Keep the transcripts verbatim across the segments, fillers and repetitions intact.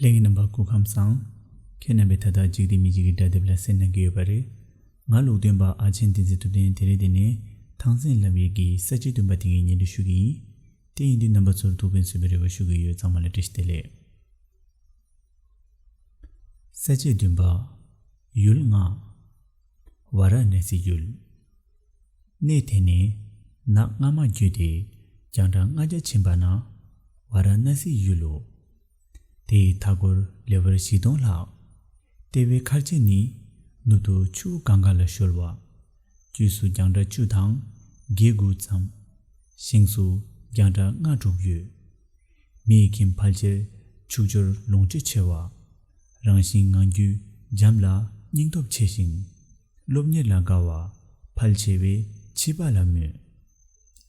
ལྷན་རྒྱས་རྣམ་པ་སྐུ་ཁམས་བཟང་། ཁྱེད་རྣམ་པས་ད་ལྟ་འཇིག་རྟེན་མི་འཇིག་གི་སྒྲ་དེབ་ལ་གསན་གནང་གི་ཡོད་པ་རེད། ང་ལུགས་སྟོན་པ་ཨ་ཆེན་བསྟན་འཛིན་ཐུབ་བསྟན། དེ་རིང་འདི་ནས་ཐང་སན་ལབ་ཡས་ཀྱི་ས་བཅད་བདུན་པ་དེ་ངས་སྙན་སྒྲོན་ཞུ་གི་ཡིན། དེ་ཡིན་དུས་རྣམ་པ་ཚོར་ཐུགས་ཕན་གསོས་པའི་རེ་བ་ཞུ་གི་ཡོད། ཚང་མ་ལ་བཀྲ་ཤིས་བདེ་ལེགས། ས་བཅད་བདུན་པ། ཡུལ་ལྔ། ཝཱ་ར་ཎ་སིའི་ཡུལ། གནས་དེ་ནས་ནགས་རྔ་མ་བརྒྱུད་དེ་རྒྱང་གྲགས་ལྔ་བརྒྱ་ཕྱིན་པ་ན་ཝཱ་ར་ཎ་སིའི་ཡུལ་ལོ། དེའི་མཐའ་འཁོར་ལེ་བར་བཞི་སྟོང་ལྷག། ལྟེ་བའི་མཁར་ཆེན་ནི་ནུབ་ཏུ་ཆུ་བོ་གངྒཱ་ལ་གཞོལ་བ། དཀྱུས་སུ་རྒྱང་གྲགས་བཅུ་དང་བརྒྱད་དགུ་ཙམ། ཞིང་སུ་རྒྱང་གྲགས་ལྔ་དྲུག་ཡོད། མི་ཡི་ཁྱིམ་ཕལ་ཆེར་ཕྱུག་འབྱོར་ལོངས་སྤྱོད་ཆེ་བ། རང་བཞིན་ངང་རྒྱུད་འཇམ་ལ་སྙིང་སྟོབས་ཆེ་ཞིང་། སློབ་གཉེར་ལ་དགའ་བ་ཕལ་ཆེ་བས་ཕྱི་པ་ལ་མོས།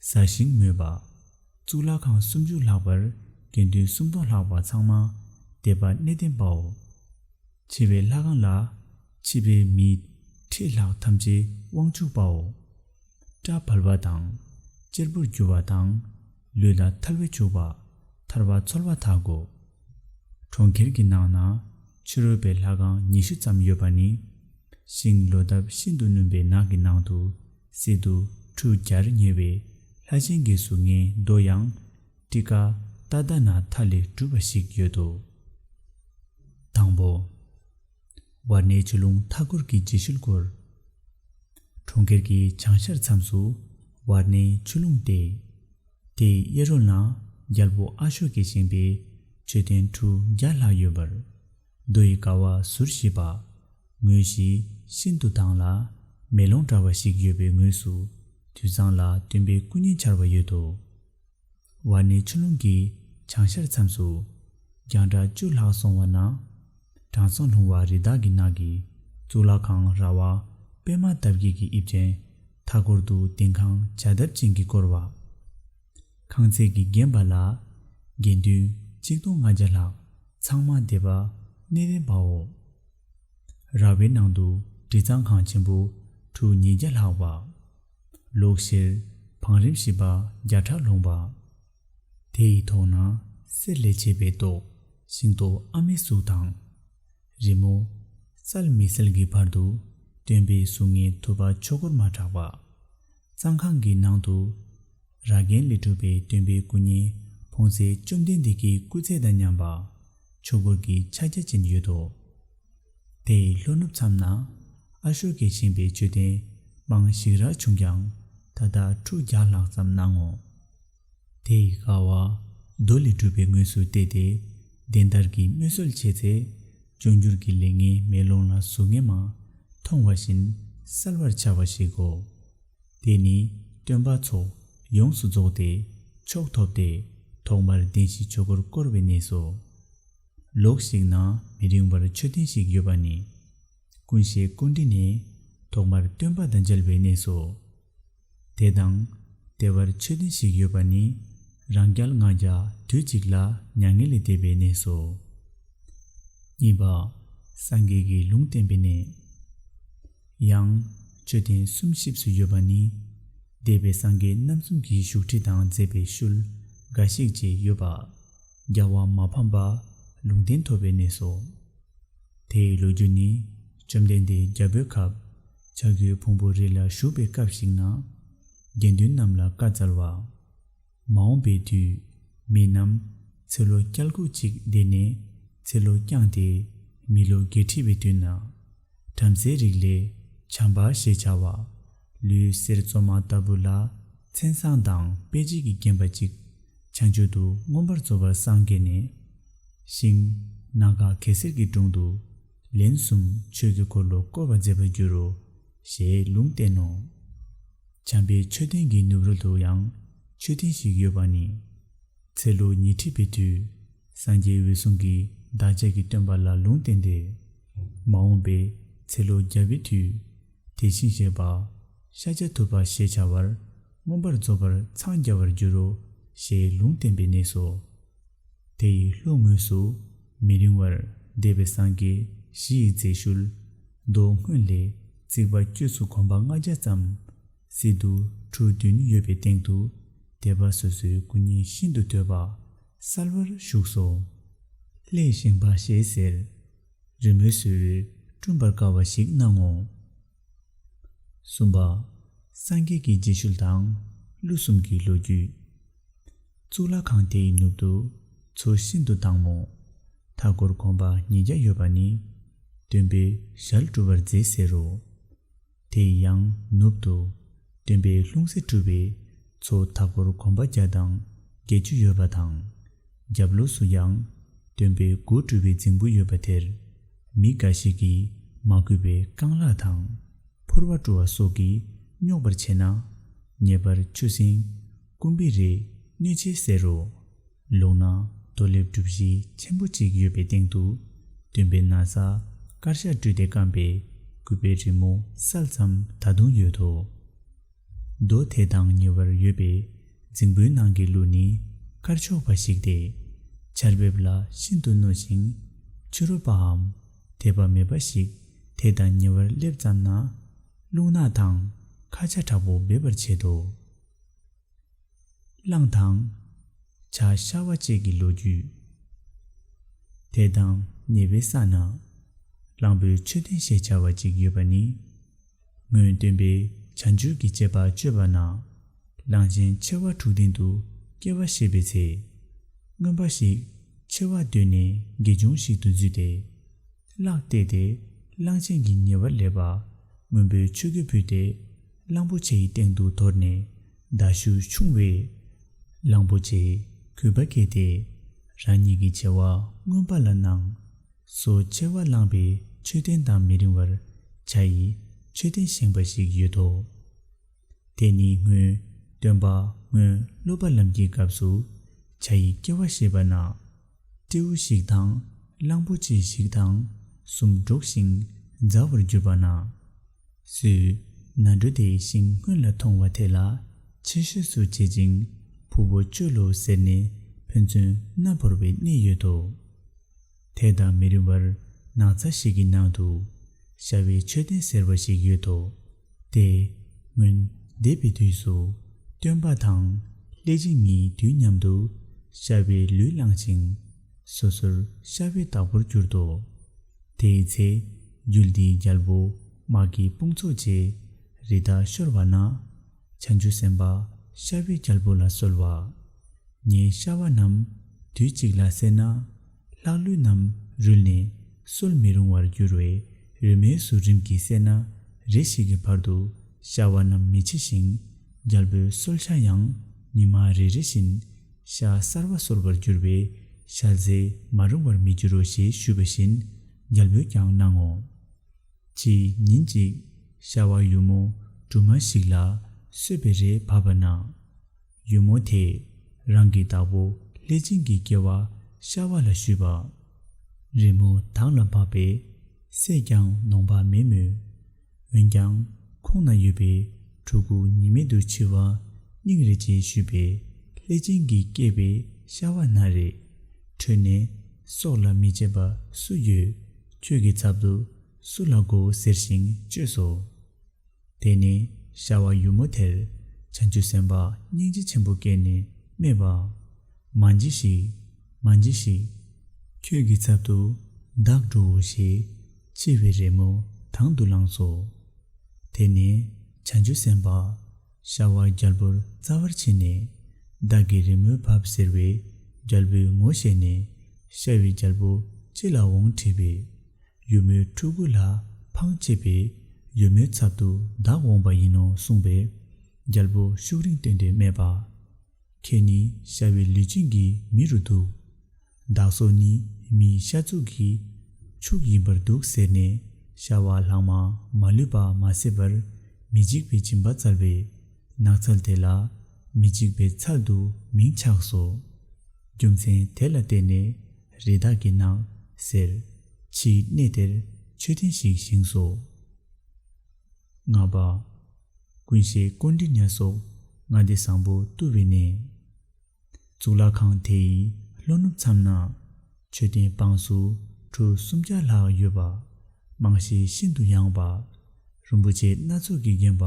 བཟའ་ཞིང་མོས་པ། གཙུག་ལག་ཁང་སུམ་ཅུ་ལྷག་པར་དགེ་འདུན་སུམ་སྟོང་ལྷག་པ་ཚང་མ་སྡེ་པ་གནས་བརྟན་པའོ། ཆེ་བའི་ལྷ་ཁང་ལ་ཕྱི་པའི་མི་ཁྲི་ལྷག་ཐམས་ཅད་དབང་ཕྱུག་པའོ། སྐྲ་འབལ་བ་དང་། གཅེར་བུར་གྱུར་བ་དང་། ལུས་ལ་ཐལ་བས་བྱུགས་པ། ཐལ་བ་འཚོལ་བ་དག་གོ། གྲོང་ཁྱེར་གྱི་ནང་ན་ཕྱི་རོལ་པའི་ལྷ་ཁང་ཉི་ཤུ་ཙམ་ཡོད་པ་ནི། ཤིང་ལོ་འདབ་ཤིན་ཏུ་སྣུམ་པའི་ནགས་ཀྱི་ནང་དུ་སྲིད་དུ་ཁྲུ་བརྒྱར་ཉེ་བའི་ལྷ་ཆེན་གྱི་གཟུགས་བརྙན་རྡོ་ཡང་ཏི་ཀ་ཏ་ད་ན་ཐ་ལས་གྲུབ་པ་ཞིག་ཡོད་དོ། དང་པོ། ཝཱ་ར་ཎའི་ཆུ་ཀླུང་མཐའ་འཁོར་གྱི་རྗེས་ཤུལ་སྐོར། གྲོང་ཁྱེར་གྱི་བྱང་ཤར་མཚམས་སུ་ཝཱ་ར་ཎའི་ཆུ་ཀླུང་སྟེ། དེའི་གཡས་རོལ་ན་རྒྱལ་པོ་ཨ་ཤོ་ཀས་བཞེངས་པའི་མཆོད་རྟེན་ཁྲུ་བརྒྱ་ལྷག་ཡོད་པར། རྡོ་ཡི་ཀ་བ་ཟུར་བཞི་པ། ངོས་བཞི་ཤིན་ཏུ་དྭངས་ལ་མེ་ལོང་འདྲ་བ་ཞིག་ཡོད་པའི་ངོས་སུ་དུས་བཟང་ལ་སྟོན་པའི་སྐུ་བརྙན་འཆར་བ་ཡོད་དོ། ཝཱ་ར་ཎའི་ཆུ་ཀླུང་གི་བྱང་ཤར་མཚམས་སུ་རྒྱང་གྲགས་བཅུ་ལྷག་སོང་བ་ན། དྲང་སྲོང་ལྷུང་བ་རི་དྭགས་ཀྱི་ནགས་ཀྱི་གཙུག་ལག་ཁང་ར་བ་པདྨ་འདབ་བརྒྱད་ཀྱི་དབྱིབས་ཅན། མཐའ་སྐོར་དུ་ལྡིང་ཁང་བྱ་འདབ་ཅན་གྱིས་བསྐོར་བ། ཁང་བརྩེགས་ཀྱིས་བརྒྱན་པ་ལ་དགེ་འདུན་ཆིག་སྟོང་ལྔ་བརྒྱ་ལྷག་ཚང་མ་སྡེ་པ་གནས་བརྟན་པའོ། ར་བའི་ནང་དུ་དྲི་གཙང་ཁང་ཆེན་པོ་ཁྲུ་ཉིས་བརྒྱ་ལྷག་པ། ལོགས་བཞིར་བང་རིམ་བཞི་པ་བརྒྱ་ཕྲག་ལོངས་པ། དེ་ཡི་ཐོག་ན་གསེར་ལས་བྱས་པའི་ཏོག་ཤིང་ཏོག་ཨ་མའི་གཟུགས་དང་། རི་མོ་གསལ་མི་གསལ་གྱི་བར་དུ་སྟོན་པའི་གཟུགས་བརྙན་ཐུབ་པ་ཆོས་འཁོར་མ་གྲགས་པ། གཙང་ཁང་གི་ནང་དུ་ར་རྒན་ལས་གྲུབ་པའི་སྟོན་པའི་སྐུ་བརྙན་འཕོང་སའི་བཅོམ་ལྡན་འདས་ཀྱི་སྐུ་ཚད་དང་མཉམ་པ་ཆོས་འཁོར་གྱི་ཕྱག་རྒྱ་ཅན་ཡོད་དོ། དེ་ཡི་ལྷོ་ནུབ་མཚམས་ན་ཨ་ཤོ་ཀས་བཞེངས་པའི་མཆོད་རྟེན་སྤང་ཞིག་རལ་ཆུང་ཀྱང་ད་ལྟ་ཁྲུ་བརྒྱ་ལྷག་ཙམ་སྣང་ངོ་། དེ་ཡི་ཀ་བ་རྡོ་ལས་གྲུབ་པའི་ངོས་སུ་བལྟས་ཏེ་བདེན་བདར་གྱིས་སྨོད་གསོལ་བྱས་ཚེ་འབྱུང་འགྱུར་གྱི་ལས་ངན་མེ་ལོང་ལ་གཟུགས་བརྙན་མ་མཐོང་བ་བཞིན་གསལ་བར་འཆར་བ་ཞིག་གོ། དེ་ནི་སྟོན་པ་ཚོགས་ཡོངས་སུ་རྫོགས་ཏེ་མཆོག་ཐོབ་སྟེ་ཐོག་མར་བདེན་བཞིའི་ཆོས་འཁོར་བསྐོར་བའི་གནས་སོ། ལོགས་ཤིག་ན་མི་རིང་བར་མཆོད་རྟེན་ཞིག་ཡོད་པ་ནི། ཀུན་ཤེས་ཀཽཎྜི་ནས་ཐོག་མར་སྟོན་པ་དང་མཇལ་བའི་གནས་སོ། དེ་དང་དེ་བར་མཆོད་རྟེན་ཞིག་ཡོད་པ་ནི། རང་རྒྱལ་ལྔ་བརྒྱ་དུས་གཅིག་ལ་མྱ་ངན་ལས་འདས་པའི་གནས་སོ། གཉིས་པ། སངས་རྒྱས་ཀྱིས་ལུང་བསྟན་པའི་གནས། ཡང་མཆོད་རྟེན་གསུམ་གཤིབས་སུ་ཡོད་པ་ནི། འདས་པའི་སངས་རྒྱས་རྣམ་གསུམ་གྱི་བཞུགས་ཁྲི་དང་མཛད་པའི་ཤུལ་འགའ་ཞིག་བཅས་ཡོད་པ། རྒྱལ་བ་མ་ཕམ་པ་ལུང་བསྟན་ཐོབ་པའི་གནས་སོ། དེའི་ལོ་རྒྱུས་ནི། བཅོམ་ལྡན་འདས་རྒྱལ་པོའི་ཁབ་བྱ་རྒོད་ཕུང་པོའི་རི་ལ་བཞུགས་པའི་སྐབས་ཤིག་ན། དགེ་འདུན་རྣམས་ལ་བཀའ་སྩལ་བ། མ་འོངས་པའི་དུས་མི་རྣམས་ཚེ་ལོ་བརྒྱ་དགུ་གཅིག་འདས་ནས་ཚེ་ལོ་བསྐྱངས་ཏེ་མི་ལོ་བརྒྱད་ཁྲི་བའི་དུས་ན། བྲམ་ཟེའི་རིགས་ལས་བྱམས་པ་ཞེས་བྱ་བ། ལུས་གསེར་བཙོ་མ་ལྟ་བུ་ལ་མཚན་བཟང་དང་དཔེ་བྱད་ཀྱིས་བརྒྱན་པ་གཅིག་བྱང་ཆུབ་ཏུ་མངོན་པར་རྫོགས་པར་སངས་རྒྱས་ནས། ཤིང་ནཱ་ག་གེ་སར་གྱི་དྲུང་དུ་ལན་གསུམ་ཆོས་ཀྱི་འཁོར་ལོ་བསྐོར་བར་མཛད་པར་འགྱུར་རོ། ཞེས་ལུང་བསྟན་ནོ། བྱམས་པའི་མཆོད་རྟེན་གྱི་ནུབ་རོལ་དུ་ཡང་མཆོད་རྟེན་ཞིག་ཡོད་པ་ནི། ཚེ་ལོ་ཉི་ཁྲི་པའི་དུས་སངས་རྒྱས་འོད་སྲུང་གིས་བདག་ཅག་གི་སྟོན་པ་ལ་ལུང་བསྟན་ཏེ། མ་འོངས་པའི་ཚེ་ལོ་བརྒྱ་པའི་དུས་དེ་བཞིན་གཤེགས་པ་ཤཱཀྱ་ཐུབ་པ་ཞེས་བྱ་བར་མངོན་པར་རྫོགས་པར་འཚང་རྒྱ་བར་འགྱུར་རོ། ཞེས་ལུང་བསྟན་པའི་གནས་སོ། དེ་ཡི་ལྷོ་ངོས་སུ་མི་རིང་བར་འདས་པའི་སངས་རྒྱས་ཞི་ཡི་མཛེས་ཤུལ་མདོ་སྔོན་ལས་བརྩིགས་པ་དཀྱུས་སུ་གོམ་པ་ལྔ་བརྒྱ་ཙམ། སྲིད་དུ་ཁྲུ་བདུན་ཡོད་པའི་སྟེང་དུ་སྡེ་པ་སོ་སོའི་སྐུ་བརྙན་ཤིན་ཏུ་དོད་པ་གསལ་བར་བཞུགས་སོ། ལྷས་བཞེངས་པ་ཞེས་ཟེར། རི་མོའི་སུལ་བསྐྲུན་པར་དཀའ་བ་ཞིག་སྣང་ངོ་། གསུམ་པ། སངས་རྒྱས་ཀྱི་རྗེས་ཤུལ་དང་ཀླུ་གསུམ་གྱི་ལོ་རྒྱུས། གཙུག་ལག་ཁང་དེའི་ནུབ་ཏུ་མཚོ་ཤིན་ཏུ་དྭངས་མོ། མཐའ་འཁོར་གོམ་པ་ཉིས་བརྒྱ་ཡོད་པ་ནི། སྟོན་པས་ཞལ་བཀྲུ་བར་མཛད་ཟེར་རོ། དེའི་ཡང་ནུབ་ཏུ། སྟོན་པས་ལྷུང་བཟེད་བཀྲུས་པའི་མཚོ་མཐའ་འཁོར་གོམ་པ་བརྒྱ་དང་བརྒྱད་ཅུ་ཡོད་པ་དང་། རྒྱབ་ལོགས་སུ་ཡང་སྟོན་པས་མགོ་བཀྲུས་པའི་རྫིང་བུ་ཡོད་པ་དེར། མི་འགའ་ཞིག་གིས་མ་གུས་པའི་རྐང་ལག་དང་། ཕོར་པ་བཀྲུ་བ་སོགས་ཀྱིས་སྙོག་པར་བྱས་ན། ཉེ་བར་ཆུ་སྲིན་ཀུམ་བི་རའི་གནོད་བྱེད་ཟེར་རོ། ལུང་ན་རྡོ་ལེབ་གྲུ་བཞི་ཆེན་པོ་གཅིག་ཡོད་པའི་སྟེང་དུ། སྟོན་པའི་ན་བཟའ་དཀར་ཞག་བཀྲུས་ཏེ་བསྐམས་པའི་གུས་པའི་རི་མོ་གསལ་ཙམ་ད་དུང་ཡོད་དོ། རྡོ་དེ་དང་ཉེ་བར་ཡོད་པའི་རྫིང་བུའི་ནང་གི་ཀླུ་ནི་དཀར་ཕྱོགས་པ་ཞིག་སྟེ། ཆར་འབེབས་ལ་ཤིན་ཏུ་གནོད་ཅིང་། ཕྱི་རོལ་པའམ་དད་པ་མེད་པ་ཞིག་དེ་དང་ཉེ་བར་སླེབས་ཙམ་ན། རླུང་ནག་དང་ཁ་ཆ་དྲག་པོ་འབེབས་པར་བྱེད་དོ། གླང་དང་། བྱ་ཤ་བ་བཅས་ཀྱི་ལོ་རྒྱུས། དེ་དང་ཉེ་བའི་ས་ན། གླང་པོའི་མཆོད་རྟེན་ཞེས་བྱ་བ་ཅིག་ཡོད་པ་ནི། སྔོན་སྟོན་པས་བྱང་ཆུབ་ཀྱི་སྤྱད་པ་སྤྱོད་པ་ན། གླང་ཆེན་མཆེ་བ་དྲུག་ལྡན་དུ་སྐྱེ་བ་བཞེས་པའི་ཚེ། རྔོན་པ་ཞིག་མཆེ་བ་བཏོན་ནས་དགེ་སྦྱོང་ཞིག་ཏུ་བརྫུས་ཏེ། གླགས་བལྟས་ཏེ་གླང་ཆེན་གྱི་ཉེ་བར་སླེབས་པ། རྔོན་པས་ཆོས་གོས་ཕུད་དེ་གླང་པོ་ཆེའི་སྟེང་དུ་དོར་ནས་མདའ་གཞུ་ཕྱུང་བས། གླང་པོ་ཆེས་གུས་པ་བསྐྱེད་དེ། རང་ཉིད་ཀྱི་མཆེ་བ་རྔོན་པ་ལ་གནང་། སོ་མཆེ་བ་བླངས་པའི་མཆོད་རྟེན་དང་མི་རིང་བར་བྱ་ཡི་མཆོད་རྟེན་བཞེངས་པ་ཞིག་ཡོད་དོ། དེ་ནི་སྔོན་སྟོན་པ་སྔོན་སློབ་པ་ལམ་གྱི་སྐབས་སུ་བྱ་ཡི་སྐྱེ་བ་བཞེས་པ་ན། སྤྲེའུ་ཞིག་དང་གླང་པོ་ཆེ་ཞིག་དང་གསུམ་འགྲོགས་ཤིང་མཛའ་བར་གྱུར་པ་ན། སོས་ནགས་འབྲོག་དེའི་ཤིང་སྔོན་ལ་མཐོང་བ་དེ་ལ་ཆེ་ཤོས་སུ་བྱེད་ཅིང་ཕུ་བོ་སྤྱོད་ལོ་ཟེར་ནས་ཕན་ཚུན་མནའ་བོར་བའི་གནས་ཡོད་དོ། དེ་དང་མི་རིང་བར་ནགས་ཚལ་ཞིག་གི་ནང་དུ་ཤ་བའི་མཆོད་རྟེན་ཟེར་བ་ཞིག་ཡོད་དོ། དེ་སྔོན་འདས་པའི་དུས་སུ་སྟོན་པ་དང་ལྷས་སྦྱིན་གཉིས་དུས་མཉམ་དུ་ཤ་བའི་ལུས་བླངས་ཤིང་སོ་སོར་ཤ་བའི་བདག་པོར་གྱུར་ཏོ། དེའི་ཚེ་རྒྱུད་འདིའི་རྒྱལ་པོ་དམག་གི་དཔུང་ཚོགས་བཅས་རི་དྭགས་ཤོར་བ་ན། བྱང་ཆུབ་སེམས་དཔའ་ཤ་བའི་རྒྱལ་པོ་ལ་གསོལ་བ། ངའི་ཤ་བ་རྣམས་དུས་གཅིག་ལ་བསད་ན། ལྷག་ལུས་རྣམས་རུལ་ནས་གསོལ་མི་རུང་བར་འགྱུར་བས། རི་མོའི་ཟུར་རིམ་གྱིས་བསད་ན། རེ་ཞིག་གི་བར་དུ་ཤ་བ་རྣམས་མི་འཆི་ཞིང་། རྒྱལ་པོའི་གསོལ་ཤ་ཡང་ཉི་མ་རེ་རེ་བཞིན་ཤ་གསར་བ་གསོལ་བར་འགྱུར་བས། ཤ་ཟས་མ་རུང་བར་མི་འགྱུར་རོ་ཞེས་ཞུས་པ་བཞིན་རྒྱལ་པོས་ཀྱང་གནང་ངོ་། ཕྱིས་ཉིན་གཅིག་ཤ་བ་ཡུ་མོ་སྦྲུམ་མ་ཞིག་ལ་གསོད་པའི་རེས་བབས་པ་ན། ཡུ་མོ་དེས་རང་གི་བདག་པོ་ལྷས་སྦྱིན་གྱི་སྐྱེ་བ་ཤ་བ་ལ་ཞུས་པ། རི་མོ་དྭངས་ལ་བབས་པས་བསད་ཀྱང་ནོངས་པ་མེད་མོད། འོན་ཀྱང་ཁོང་ན་ཡོད་པའི་ཕྲུ་གུ་ཉེས་མེད་དུ་འཆི་བ་སྙིང་རེ་རྗེ་ཞུས་པས། ལྷས་སྦྱིན་གྱིས་བསྐྱེད་པའི་ཤ་བ་སྣ་རེ་འཕྲོས་ནས་སྲོག་ལ་མི་བཅད་པ་སུ་ཡོད། ཁྱོད་ཀྱི་ཚབ་ཏུ་སུ་ལ་དགོ་ཟེར་ཞིང་བཅོས་སོ། དེ་ནས་ཤ་བ་ཡུ་མོ་དེར་བྱང་ཆུབ་སེམས་དཔའ་སྙིང་རྗེ་ཆེན་པོ་སྐྱེས་ནས་སྨྲས་པ། མ་འཇིགས་ཤིག་མ་འཇིགས་ཤིག་ཁྱོད་ཀྱི་ཚབ་ཏུ་བདག་འགྲོའོ་ཞེས་འཆི་བའི་རེ་མོ་དང་དུ་བླངས་སོ། དེ་ནས་བྱང་ཆུབ་སེམས་དཔའ་ཤ་བ་རྒྱལ་པོར་བཙལ་བར་ཕྱིན་ནས། བདག་གི་རེ་མོས་བབས་ཟེར་བས་རྒྱལ་པོས་ངོ་ཤེས་ནས། ཤ་བའི་རྒྱལ་པོ་ཅི་ལ་འོང་དྲིས་པས། ཡུ་མོའི་ཕྲུ་གུ་ལ་ཕངས་བྱས་པས། ཡུ་མོའི་ཚབ་ཏུ་བདག་འོངས་པ་ཡིན་ནོ་གསུངས་པས། རྒྱལ་པོ་ཤུགས་རིང་བསྟན་ཏེ་སྨྲས་པ། ཁྱེད་ནི་ཤ་བའི་ལུས་ཅན་གྱི་མི་རུ་འདུག་བདག་སོགས་ནི་མིའི་ཤ་ཚུགས་ཀྱི་ཕྱུགས་ཡིན་པར་འདུག་ཟེར་ནས། ཤ་བ་ལྷག་མ་མ་ལུས་པ་མ་བསད་པར་མི་འཇིགས་པའི་སྦྱིན་པ་སྩལ་བས། ནགས་ཚལ་དེ་ལ་མི་འཇིགས་པའི་ཚལ་དུ་མིང་ཆགས་སོ། རྒྱུ་མཚན་དེ་ལ་བརྟེན་ནས་རི་དྭགས་ཀྱི་ནགས་ཟེར། ཕྱིས་གནས་དེར་མཆོད་རྟེན་ཞིག་བཞེངས་སོ། ལྔ་པ། ཀུན་ཤེས་ཀཽཎྜི་ནྱ་སོགས་ལྔ་སྡེ་བཟང་པོ་བཏུལ་བའི་གནས། གཙུག་ལག་ཁང་དེའི་ལྷོ་ནུབ་མཚམས་ན། མཆོད་རྟེན་དཔངས་སུ་གྲུ་སུམ་བརྒྱ་ལྷག་ཡོད་པ། རྨང་གཞི་ཤིན་ཏུ་ཡངས་པ། རིན་པོ་ཆེ་སྣ་ཚོགས་ཀྱིས་བརྒྱན་པ།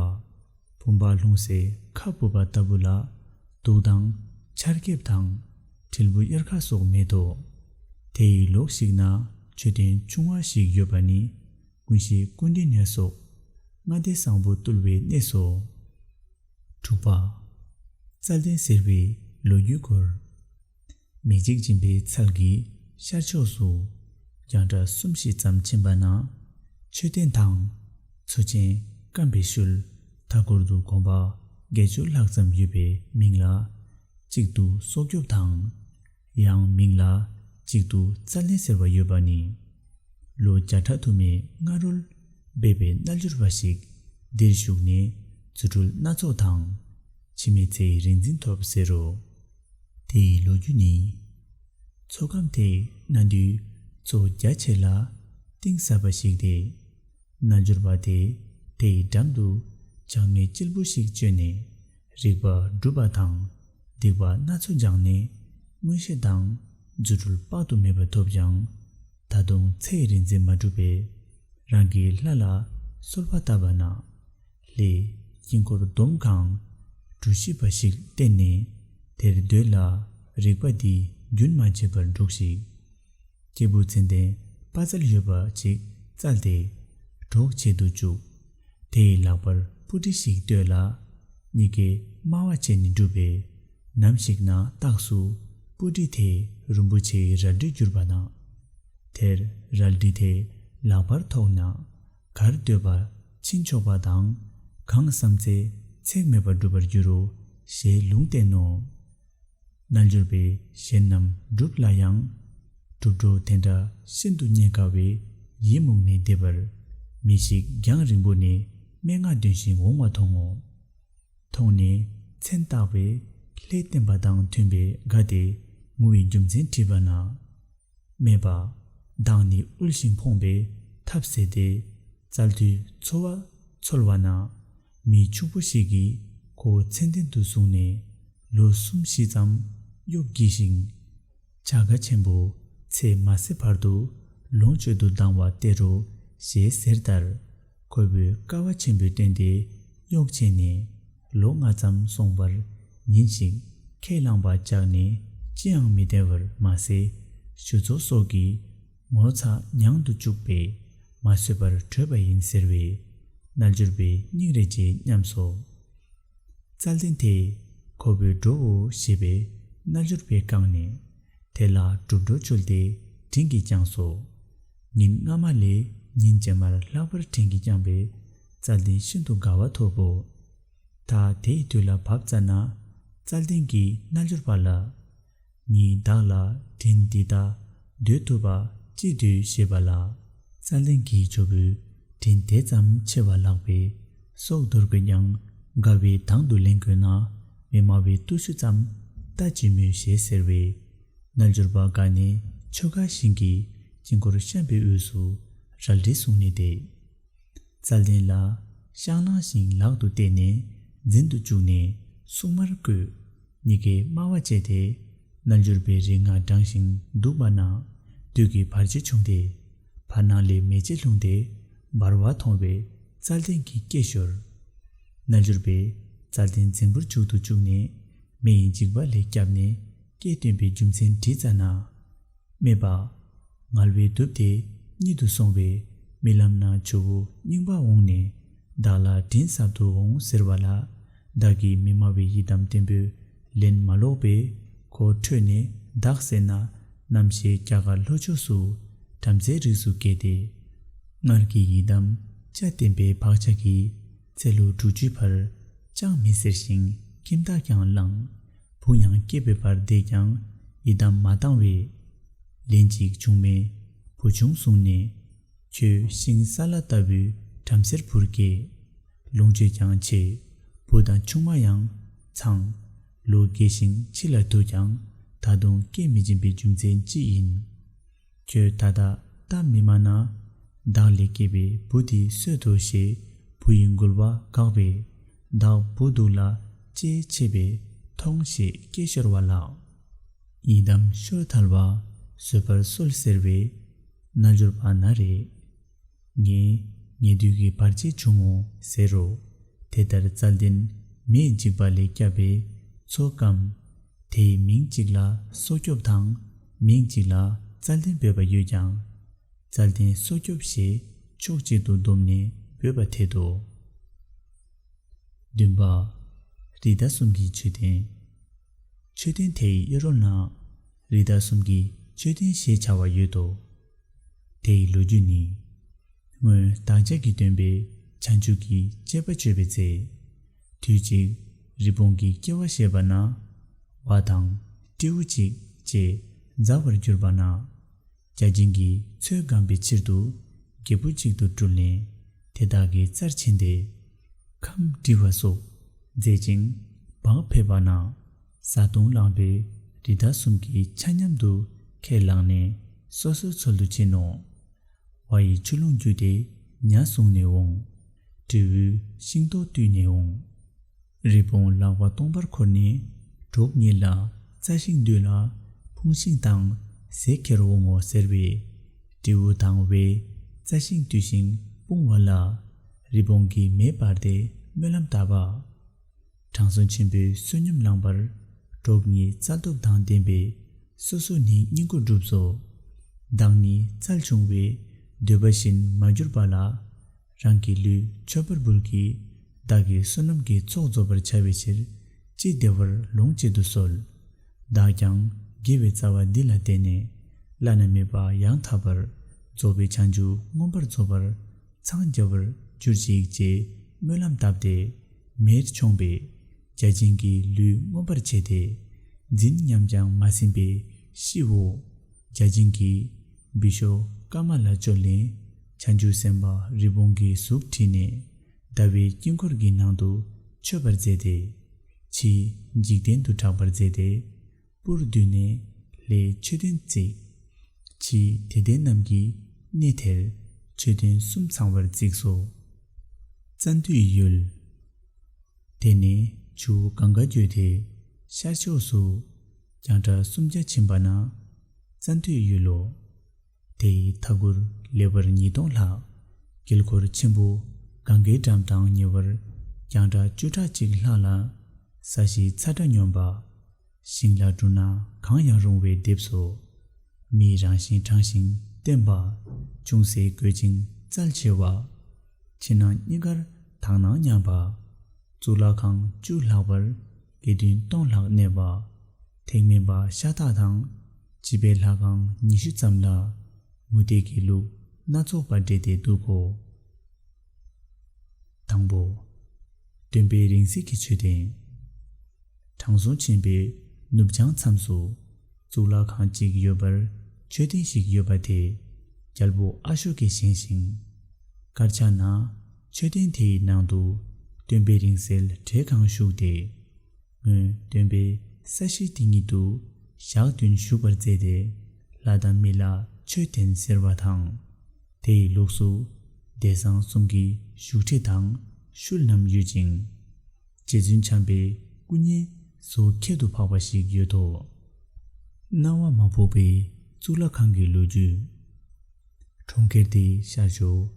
བུམ་པ་ལྷུང་བཟེད་ཁ་སྦུབ་པ་ལྟ་བུ་ལ། གདུགས་དང་ཆར་འགེབས་དང་དྲིལ་བུ་གཡེར་ཁ་སོགས་མེད་དོ། དེ་ཡི་ལོགས་ཤིག་ན་མཆོད་རྟེན་ཆུང་བ་ཞིག་ཡོད་པ་ནི་ཀུན་གཞི་ཀུན་འདུས་གནས་སོགས་ལྔ་སྡེ་བཟང་པོ་བཏུལ་བའི་གནས་སོ། དྲུག་པ། རྩ་ལྡན་ཟེར་བའི་ལོ་རྒྱུས་སྐོར། མི་འཇིགས་སྦྱིན་པའི་ཚལ་གྱི་ཤར་ཕྱོགས་སུ། རྒྱང་གྲགས་གསུམ་བཞི་ཙམ་ཕྱིན་པ་ན། མཆོད་རྟེན་དང་། མཚོ་ཆེན་སྐམ་པའི་ཤུལ། མཐའ་འཁོར་དུ་གོམ་པ་བརྒྱད་ཅུ་ལྷག་ཙམ་ཡོད་པའི་མིང་ལ། གཅིག་ཏུ་སྲོག་སྐྱོབ་དང་། ཡང་མིང་ལ་གཅིག་ཏུ་རྩ་ལྡན་ཟེར་བ་ཡོད་པ་ནི། ལོ་བརྒྱ་ཕྲག་དུ་མའི་སྔ་རོལ་སྦས་པའི་རྣལ་འབྱོར་པ་ཞིག་འདིར་བཞུགས་ནས་རྫུ་འཕྲུལ་སྣ་ཚོགས་དང་། འཆི་མེད་ཚེའི་རིག་འཛིན་ཐོབ་ཟེར་རོ། དེའི་ལོ་རྒྱུས་ནི། མཚོ་སྐམ་དེ་གནའ་དུས་མཚོ་རྒྱ་ཆེ་ལ་གཏིང་ཟབ་པ་ཞིག་སྟེ། རྣལ་འབྱོར་པ་དེ་དེའི་འགྲམ་དུ་བྱང་ནས་གཅེར་བུ་ཞིག་བཅོས་ནས། རིག་པ་སྒྲུབ་པ་དང་སྡིག་པ་སྣ་ཚོགས་སྦྱངས་ནས་མངོན་ཤེས་དང་རྫུ་འཕྲུལ་དཔག་ཏུ་མེད་པ་ཐོབ་ཀྱང་། ད་དུང་ཚེའི་རིག་འཛིན་མ་གྲུབ་པས་རང་གི་ལྷ་ལ་གསོལ་བ་བཏབ་པ་ན། ལྷའི་དཀྱིལ་འཁོར་འདོམ་གང་གྲུ་བཞི་པ་ཞིག་བསྟན་ནས། དེར་སྡོད་ལ་རིག་པ་འདི་རྒྱུན་མ་ཆད་པར་སྒྲོགས་ཤིག། སྐྱེས་བུ་མཚན་ལྡན་དཔའ་རྩལ་ཡོད་པ་ཅིག་བཙལ་ཏེ་གྲོགས་བྱེད་དུ་བཅུག། དེའི་ལག་པར་སྤུ་གྲི་ཞིག་གཏོད་ལ། གཉིས་ཀས་དམའ་བ་བྱས་ནས་བསྒྲུབས་པས། ནམ་ཞིག་ན་རྟགས་སུ་སྤུ་གྲི་དེ་རིན་པོ་ཆེའི་རལ་གྲིར་གྱུར་པ་ན། དེར་རལ་གྲི་དེ་ལག་པར་ཐོགས་ན། གར་འདོད་པ་ཕྱིན་ཆོག་པ་དང་། གང་བསམ་ཚེ་ཚེགས་མེད་པར་འགྲུབ་པར་འགྱུར་རོ། ཞེས་ལུང་བསྟན་ནོ། རྣལ་འབྱོར་པས་གཞན་རྣམས་སྒྲུབ་ལ་ཡང་། སྒྲུབ་གྲོགས་དེ་འདྲ་ཤིན་ཏུ་རྙེད་དཀའ་བས། ཡིད་མུག་ནས་བསྡད་པར། མི་ཞིག་རྒྱང་རིང་པོ་ནས་སྨྲེ་སྔགས་འདོན་བཞིན་འོང་བ་མཐོང་ངོ་། མཐོང་ནས་མཚན་བཏགས་པས་ལྷས་བསྟན་པ་དང་མཐུན་པའི་དགའ་སྟེ་ངུ་བའི་རྒྱུ་མཚན་དྲིས་པ་ན། སྨྲས་པ། བདག་ནི་དབུལ་ཞིང་ཕོངས་པས་ཐབས་ཟད་དེ། བཙལ་དུས་འཚོ་བ་འཚོལ་བ་ན། མི་ཕྱུག་པོ་ཞིག་གིས་ཁོ་མཚན་ལྡན་དུ་བཟུང་ནས་ལོ་གསུམ་བཞི་ཙམ་གཡོག་བགྱིས་ཤིང་། བྱ་དགའ་ཆེན་པོ་ཚེ་མ་ཟད་བར་དུ་ལོངས་སྤྱོད་དུ་བཏང་བ་སྟེར་རོ་ཞེས་ཟེར་ལྟར། ཁོ་བོས་དཀའ་བ་ཆེན་པོའི་བརྟེན་ཏེ་གཡོག་བྱས་ནས་ལོ་ལྔ་ཙམ་སོང་བར། ཉིན་ཞིག་ཁས་བླངས་པ་བཅག་ནས་ཅི་ཡང་མི་སྟེར་བར་མ་ཟད། ཞུ་ཚོགས་སོགས་ཀྱིས་ངོ་ཚ་མྱང་དུ་བཅུག་པས་མ་བཟོད་པར་བྲོས་པ་ཡིན་ཟེར་བས། རྣལ་འབྱོར་པའི་སྙིང་རེ་རྗེ་སྙམ་སོ། རྩ་ལྡན་དེས་ཁོ་བོས་འགྲོའོ་ཞེས་པས་རྣལ་འབྱོར་པས་བཀང་ནས། དེ་ལ་སྒྲུབ་གྲོགས་བཅོལ་ཏེ་དྲིན་གྱིས་བསྐྱངས་སོ། ཉིན་སྔ་མ་ལས་ཉིན་རྗེས་མར་ལྷག་པར་དྲིན་གྱིས་བསྐྱངས་པས་རྩ་ལྡན་ཤིན་ཏུ་དགའ་བ་ཐོབ་བོ། ད་དེའི་དུས་ལ་བབ་ཙ་ན། རྩ་ལྡན་གྱིས་རྣལ་འབྱོར་པ་ལ། ངས་བདག་ལ་དྲིན་འདི་ལྟ་འདོད་ཐུབ་པ་ཅི་འདོད་ཞེས་པ་ལ། རྩ་ལྡན་གྱིས་ཇོ་བོའི་དྲིན་དེ་ཙམ་ཆེ་བ་ལགས་པས། སྲོག་འདོར་དགོས་ཀྱང་དགའ་བའི་དང་དུ་ལེན་དགོས་ན། མི་སྨྲ་བའི་བརྟུལ་ཞུགས་ཙམ་ལྟ་ཅི་སྨོས་ཞེས་ཟེར་བས། རྣལ་འབྱོར་པ་དགའ་ནས་ཆོས་དགའ་ཞིང་གིས་དཀྱིལ་འཁོར་བཤམས་པའི་དབུས་སུ་རལ་གྲི་བཟུང་ནས་བསྡད། རྩ་ལྡན་ལ་ཤང་ལངས་ཤིང་ལག་ཏུ་གཏད་ནས་འཛིན་དུ་བཅུག་ནས་སྲུང་མར་བསྐོས། གཉིས་ཀས་དམའ་བ་བྱས་ཏེ་རྣལ་འབྱོར་པའི་རིག་སྔགས་བགྲངས་ཤིང་འདུག་པ་ན། བདུད་ཀྱི་བར་ཆད་བྱུང་སྟེ། བར་སྣང་ལས་མེ་ལྕེ་ལྷུང་སྟེ་འབར་བ་མཐོང་བས་རྩ་ལྡན་གྱི་སྐད་ཤོར། རྣལ་འབྱོར་པས་རྩ་ལྡན་རྫིང་བུར་འཇུག་ཏུ་བཅུག་ནས་མེ་ཡི་འཇིགས་པ་ལས་བསྐྱབས་ནས་སྐད་བཏོན་པའི་རྒྱུ་མཚན་དྲིས་ཙ་ན། སྨྲས་པ། ངལ་བའི་དུབ་དེ་གཉིད་དུ་སོང་བས་རྨི་ལམ་ན་ཇོ་བོ་རྙིང་པ་འོངས་ནས་བདག་ལ་དྲིན་གསབ་ཏུ་འོང་ཟེར་བ་ལ། བདག་གིས་མི་སྨྲ་བའི་ཡི་དམ་བརྟན་པོས་ལན་མ་ལོག་པས་ཁོ་ཁྲོས་ནས་བདག་བསད་ན་རྣམ་ཤེས་རྒྱ་གར་ལྷོ་ཕྱོགས་སུ་བྲམ་ཟེའི་རིགས་སུ་སྐྱེས་ཏེ། སྔར་གྱི་ཡི་དམ་བཅའ་བསྟན་པའི་བག་ཆགས་ཀྱིས་ཚེ་ལོ་དྲུག་ཅུའི་བར་ཅང་མི་ཟེར་ཞིང་ཁྱིམ་བདག་ཀྱང་བླངས། བུ་ཡང་སྐྱེས་པའི་བར་བསྡད་ཀྱང་ཡི་དམ་མ་བཏང་བས། ལན་ཅིག་ཆུང་མས་བུ་ཆུང་བཟུང་ནས། ཁྱོད་ཤིང་སཱ་ལ་ལྟ་བུའི་བྲམ་ཟེར་བུར་སྐྱེས། ལོངས་སྤྱོད་ཀྱང་ཆེ། བུ་དང་ཆུང་མ་ཡང་ཚང་། ལོ་རྒས་ཤིང་འཆི་ལ་ཐུག་ཀྱང་ད་དུང་སྐྱེ་མི་སྦྱིན་པའི་རྒྱུ་མཚན་ཅི་ཡིན། ཁྱོད་ད་ལྟ་སྟབས་མི་མ་ན། བདག་ལས་སྐྱེས་པའི་བུ་དེ་གསོད་དོ་ཞེས་བུ་ཡི་འགུལ་བ་བཀག་པས། བདག་བུ་སྡུག་ལ་ལྕེ་ཆེ་བས་མཐོང་ཞེས་སྐད་ཤོར་བ་ལགས། ཡི་དམ་ཤོར་ཐལ་བ་བཟོད་པར་གསོལ་ཟེར་བས། རྣལ་འབྱོར་པ་ན་རེ། ངས་ཉེ་དུས་ཀྱི་བར་ཆད་བྱུང་ངོ་ཟེར་རོ། དེ་ལྟར་རྩ་ལྡན་མེས་འཇིགས་པ་ལས་བསྐྱབས་པས་མཚོ་སྐམ། དེའི་མིང་གཅིག་ལ་སྲོག་སྐྱོབ་དང་མིང་གཅིག་ལ་རྩ་ རྩལ་ལྡན་འབོད་པ་ཡོད་ཀྱང་། རྩལ་ལྡན་སྲོག་སྐྱོབ་ཞེས་ཕྱོགས་གཅིག་ཏུ་བསྡོམས་ནས་འབོད་པ་ཐད་དོ། བདུན་པ། རི་དྭགས་གསུམ་གྱི་མཆོད་རྟེན། མཆོད་རྟེན་དེའི་གཡས་རོལ་ན་རི་དྭགས་གསུམ་གྱི་མཆོད་རྟེན་ཞེས་བྱ་བ་ཡོད་དོ། དེའི་ལོ་རྒྱུས་ནི། སྔོན་བདག་ཅག་གི་སྟོན་པས་བྱང་ཆུབ་ཀྱི་སྤྱད་པ་སྤྱོད་པའི་ཚེ། དུས་གཅིག་རི་བོང་གི་སྐྱེ་བ་བཞེས་པ་ན། ཝ་དང་སྤྲེའུ་གཅིག་བཅས་མཛའ་བར་གྱུར་པ་ན། བརྒྱ་བྱིན་གྱིས་ཚོད་བགམ་པའི་ཕྱིར་དུ་རྒྱལ་པོ་གཅིག་ཏུ་སྤྲུལ་ནས་དེ་དག་གི་རྩར་ཕྱིན་ཏེ། ཁམས་འདྲི་བ་སོགས་མཛད་ཅིང་བག་ཕེབས་པ་ན། བཟའ་བཏུང་བླངས་པའི་རི་དྭགས་གསུམ་གྱི་ཆ་མཉམ་དུ་ཁས་བླངས་ནས་སོ་སོའི་འཚོལ་དུ་ཕྱིན་ནོ། ཝ་ཡི་ཆུ་ཀླུང་བརྒྱུད་དེ་ཉ་བཟུང་ནས་འོང་། སྤྲེའུས་ཤིང་ཏོག་བཏུས་ནས་འོང་། རི་བོང་ལག་པ་སྟོང་པར་འཁོར་ནས་གྲོགས་གཉིས་ལ་རྩྭ་ཤིང་བཏུས་ལ་ཕུང་ཤིང་དང་ཟས་ཁྱེར་འོང་ངོ་ཟེར་བས། སྤྲེའུ་དང་ཝས་རྩྭ་ཤིང་བཏུས་ཤིང་སྤུངས་པ་ལ། རི་བོང་གིས་མེ་སྤར་ཏེ་སྨོན་ལམ་བཏབ་པ། དྲང་སྲོང་ཆེན་པོས་བསོད་སྙོམས་བླངས་པར་གྲོགས་གཉིས་རྩལ་སྟོབས་དང་ལྡན་པས་སོ་སོ་ནི་སྙིང་པོ་བསྒྲུབས་སོ། བདག་ནི་རྩལ་ཆུང་བས་འདོད་པ་བཞིན་མ་གྱུར་པ་ལ། རང་གི་ལུས་མཆོད་པར་འབུལ་གྱིས། བདག་གི་བསོད་ནམས་ཀྱི་ཚོགས་རྫོགས་པར་བྱ་བའི་ཕྱིར་ཅི་བདེ་བར་ལོངས་སྤྱད་དུ་གསོལ། བདག་ཀྱང་དགེ་བའི་རྩ་བ་འདི་ལ་བརྟེན་ནས་བླ་ན་མེད་པ་ཡང་དག་པར་རྫོགས་པའི་བྱང་ཆུབ་མངོན་པར་རྫོགས་པར་འཚང་རྒྱ་བར་གྱུར་ཅིག་ཅེས་སྨོན་ལམ་བཏབ་སྟེ། མེར་མཆོངས་པས་བརྒྱ་བྱིན་གྱིས་ལུས་མངོན་པར་བྱས་ཏེ། འཛིན་སྙམ་ཀྱང་མ་ཟིན་པས་ཤིའོ། བརྒྱ་བྱིན་གྱིས་བི་ཤྭ་ཀ་མ་ལ་བཅོལ་ནས་བྱང་ཆུབ་སེམས་དཔའ་རི་བོང་གི་གཟུགས་བྲིས་ནས་ཟླ་བའི་དཀྱིལ་འཁོར་གྱི་ནང་དུ་མཆོད་པར་མཛད་དེ། ཕྱིས་འཇིག་རྟེན་དུ་གྲགས་པར་མཛད་དེ། སྤུར་བསྡུས་ནས་ལྷའི་མཆོད་རྟེན་བརྩིགས། ཕྱིས་དད་ལྡན་རྣམས་ཀྱིས་གནས་དེར་མཆོད་རྟེན་གསུམ་ཚང་བར་བརྩིགས་སོ། རྩ་མདོའི་ཡུལ། དེ་ནས་ཆུ་གངྒཱ་བརྒྱུད་དེ་ཤར་ཕྱོགས་སུ་རྒྱང་གྲགས་སུམ་བརྒྱ་ཕྱིན་པ་ན་རྩ་མདོའི་ཡུལ་ལོ། དེའི་མཐའ་འཁོར་ལེགས་པར་ཉིས་སྟོང་ལྷག་དཀྱིལ་འཁོར་ཆེན་པོ་གངྒཱའི་འགྲམ་དང་ཉེ་བར་རྒྱང་གྲགས་བཅུ་ཕྲག་གཅིག་ལྷག་ལ། ས་གཞི་ཚ་དྲག་སྙོམས་པ། ཞིང་ལ་བསྒྲུབས་ན་གང་ཡང་རུང་བའི་ལྡེབས་སོ། མིའི་རང་བཞིན་དྲང་ཞིང་བརྟན་པ། ཅུང་ཟད་རྒོད་ཅིང་རྩལ་ཆེ་བ། ཕྱི་ནང་གཉིས་ཀར་དག་སྣང་མཉམ་པ། གཙུག་ལག་ཁང་བཅུ་ལྷག་པར་དགེ་འདུན་སྟོང་ལྷག་གནས་པ། ཐེག་དམན་པ་ཤ་སྟག་དང་། བྱིས་པའི་ལྷ་ཁང་ཉི་ཤུ་ཙམ་ལ་མུ་སྟེགས་ཀྱི་ལུགས་སྣ་ཚོགས་པ་འབྲེལ་ཏེ་འདུག་གོ། དང་པོ། སྟོན་པའི་རིང་བསྲེལ་གྱི་མཆོད་རྟེན། དྲང་སྲོང་ཆེན་པོའི་ནུབ་བྱང་མཚམས་སུ་གཙུག་ལག་ཁང་གཅིག་ཡོད་པར་མཆོད་རྟེན་ཞིག་ཡོད་པ་དེ་རྒྱལ་པོ་ཨ་ཤོ་ཀས་བཞེངས་ཤིང་། དཀར་ཆག་ན་མཆོད་རྟེན་དེའི་ནང་དུ་སྟོན་པའི་རིང་བསྲེལ་བྲེ་གང་བཞུགས་ཏེ། སྔོན་སྟོན་པས་ས་གཞི་དེ་ཉིད་དུ་ཞག་བདུན་བཞུགས་པར་མཛད་དེ། ལྷ་དང་མི་ལ་ཆོས་བསྟན་ཟེར་བ་དང་། དེ་ཡི་ལུགས་སུ་བདེ་གསང་གསུམ་གྱི་བཞུགས་ཁྲི་དང་ཤུལ་རྣམས་ཡོད་ཅིང་། རྗེ་བཙུན་བྱམས་པའི་སྐུ་བརྙན་བཟོ་ཁྱད་དུ་འཕགས་པ་ཞིག་ཡོད་དོ། སྣང་བ་མ་བུ་པའི་གཙུག་ལག་ཁང་གི་ལོ་རྒྱུས། གྲོང་ཁྱེར་དེའི་ཤར་ཕྱོགས་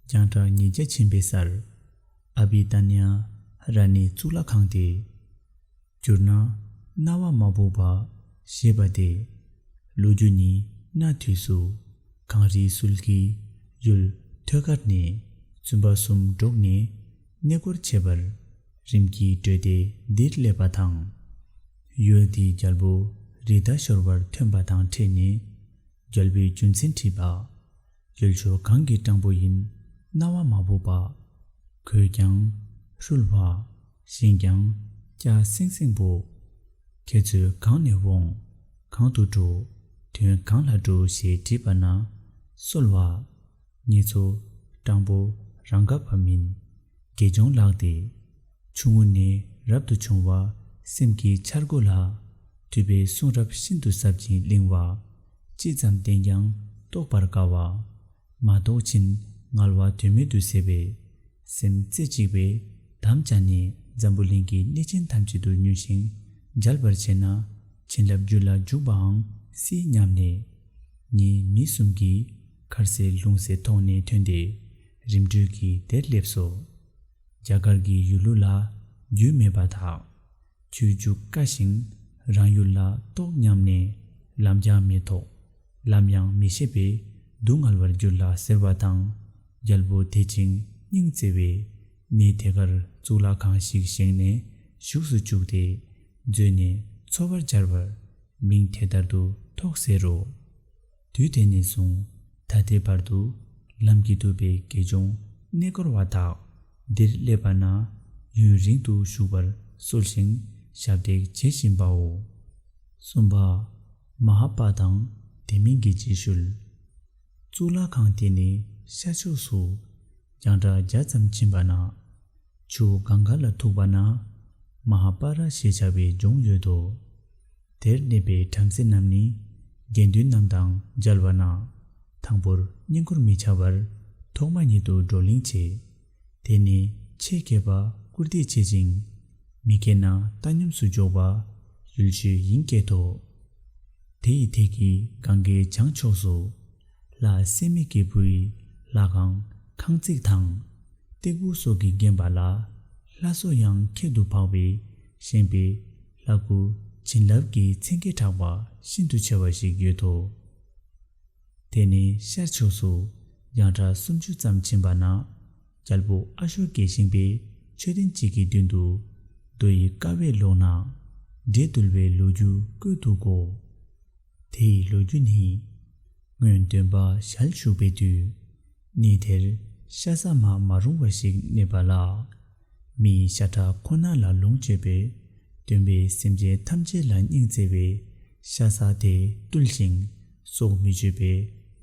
རྒྱང་གྲགས་ཉིས་བརྒྱ་ཕྱིན་པའི་སར། ཨ་བི་ཏཱ་ནྱ་ར་ཎི་གཙུག་ལག་ཁང་སྟེ། བསྒྱུར་ན་སྣང་བ་མ་བུ་པ་ཞེས་པ་སྟེ། ལོ་རྒྱུས་ནི་གནའ་དུས་སུ་གངས་རིའི་ཟུར་གྱི་ཡུལ་ཐོད་དཀར་ནས་བཙུན་པ་གསུམ་འགྲོགས་ནས་གནས་སྐོར་བྱེད་པར་རིམ་གྱིས་བགྲོད་དེ་འདིར་སླེབས་པ་དང་། ཡུལ་འདིའི་རྒྱལ་པོ་རི་དྭགས་ཤོར་བར་ཐོན་པ་དང་འཕྲད་ནས། རྒྱལ་པོའི་རྒྱུ་མཚན་དྲིས་པ། ཡུལ་ཕྱོགས་གང་གི་སྤྲང་པོ་ཡིན། སྣང་བ་མ་བུ་པ། གོས་ཀྱང་ཧྲུལ་བ། ཞིང་ཀྱང་སྐྱ་སེང་སེང་པོ། ཁྱེད་ཚོས་གང་ནས་འོང་། གང་དུ་འགྲོ། དོན་གང་ལ་འགྲོ་ཞེས་དྲིས་པ་ན། གསོལ་བ། ངེད་ཚོ་སྤྲང་པོ་རང་ག་བ་མིན། དགེ་སྦྱོང་ལགས་ཏེ། ཆུང་ངུ་ནས་རབ་ཏུ་བྱུང་བ་སེམས་ཀྱི་འཆར་སྒོ་ལ། ཐུབ་པའི་གསུང་རབ་ཤིན་ཏུ་ཟབ་ཅིང་བརླིང་བ། ཅི་ཙམ་བསྟན་ཀྱང་རྟོགས་པར་དཀའ་བ། མ་རྟོགས་ཕྱིན་ངལ་བ་དོན་མེད་དུ་ཟད་པས། སེམས་རྩེ་གཅིག་པས་དམ་བཅའ་ནས་འཛམ་བུ་གླིང་གི་གནས་ཆེན་ཐམས་ཅད་དུ་མྱུལ་ཞིང་མཇལ་བར་བྱེད་ན་བྱིན་རླབས་རྒྱུད་ལ་འཇུག་པའང་སྲིད་སྙམ་ནས། ངེད་མི་གསུམ་གྱིས་མཁར་སའི་ལུང་བསལ་ཐོག་ནས་ཐོན་ཏེ་རིམ་གྲོས་ཀྱིས་དེར་སླེབས་སོ། རྒྱ་གར་གྱི་ཡུལ་ལུགས་ལ་རྒྱུས་མེད་པ་དག་ཆོས་རྒྱུད་དཀའ་ཞིང་རང་ཡུལ་ལ་གཏོགས་སྙམ་ནས་ལམ་རྒྱགས་མི་ཐོགས། ལམ་ཡང་མི་ཤེས་པས་སྡུག་བསྔལ་བར་འགྱུར་ལ་ཟེར་བ་དང་། རྒྱལ་པོ་དད་ཅིང་སྙིང་བརྩེ་བས་གནས་དེ་གར་གཙུག་ལག་ཁང་ཞིག་བཞེངས་ནས་བཞུགས་སུ་བཅུག་སྟེ། མཛོད་ནས་འཚོ་བར་སྦྱར་བར་མིང་དེ་ལྟར་དུ་ཐོགས་ཟེར་རོ། དུས་དེ་ནས་བཟུང་ད་ལྟའི་བར་དུ་ལམ་གྱིས་བསྡུས་པའི་དགེ་སྦྱོང་གནས་སྐོར་བ་དག་འདིར་སླེབས་པ་ན་ཡུན་རིང་དུ་བཞུགས་པར་གསོལ་ཞིང་ཞབས་འདེགས་བྱེད་བཞིན་པའོ། གསུམ་པ། མ་ཧཱ་པ་དང་དེ་མིན་གྱི་རྗེས་ཤུལ། གཙུག་ལག་ཁང་དེ་ནི་ཤར་ཕྱོགས་སུ་རྒྱང་གྲགས་བརྒྱ་ཙམ་ཕྱིན་པ་ན། ཆུ་གངྒཱ་ལ་ཐུག་པ་ན། མ་ཧཱ་པ་ར་ཞེས་བྱ་བའི་ལྗོངས་ཡོད་དོ། དེར་གནས་པའི་བྲམ་ཟེ་རྣམས་ནི་དགེ་འདུན་རྣམས་དང་མཇལ་བ་ན། དང་པོར་བསྙེན་བཀུར་མི་བྱ་བར་ཐོག་མ་ཉིད་དུ་བགྲོ་གླེང་བྱེད། དེ་ནས་ཆེ་བསྐྱེད་པ་བཀུར་སྟི་བྱེད་ཅིང་། མི་བསྐྱེད་ན་བཏང་སྙོམས་སུ་འཇོག་པ་ཡུལ་ཤུལ་ཡིན་སྐད་དོ། དེ་ཡི་ཐད་ཀྱི་གངྒཱའི་བྱང་ཕྱོགས་སུ། ལྷ་སྲེད་མེད་ཀྱི་བུ་ཡི་ལྷ་ཁང་ཁང་བརྩེགས་དང་། སྟེགས་བུ་སོགས་ཀྱིས་བརྒྱན་པ་ལ། ལྷ་སོགས་ཡང་ཁྱད་དུ་འཕགས་པའི་བཞེངས་པའི་ལྷ་སྐུ་བྱིན་རླབས་ཀྱི་མཚན་གྱིས་གྲགས་པ་ཤིན་ཏུ་ཆེ་བ་ཞིག་ཡོད་དོ། དེ་ནས་ཤར་ཕྱོགས་སུ་རྒྱང་གྲགས་སུམ་ཅུ་ཙམ་ཕྱིན་པ་ན། རྒྱལ་པོ་ཨ་ཤོ་ཀས་བཞེངས་པའི་མཆོད་རྟེན་གཅིག་གི་མདུན་དུ། རྡོ་ཡི་ཀ་བས་ལོག་ན། འདྲེ་འདུལ་བའི་ལོ་རྒྱུས་བཀོད་འདུག་གོ། དེ་ཡི་ལོ་རྒྱུས་ནི། སྔོན་སྟོན་པ་ཞལ་བཞུགས་པའི་དུས། གནས་དེར་ཤ་ཟ་མ་མ་རུངས་པ་ཞིག་གནས་པ་ལ། མིའི་ཤ་ཁྲག་ཁོ་ན་ལ་ལོངས་སྤྱོད་པས། སྟོན་པས་སེམས་ཅན་ཐམས་ཅད་ལ་སྙིང་བརྩེ་བས། ཤ་ཟ་དེ་བཏུལ་ཞིང་། སྲོག་མི་གཅོད་པའི་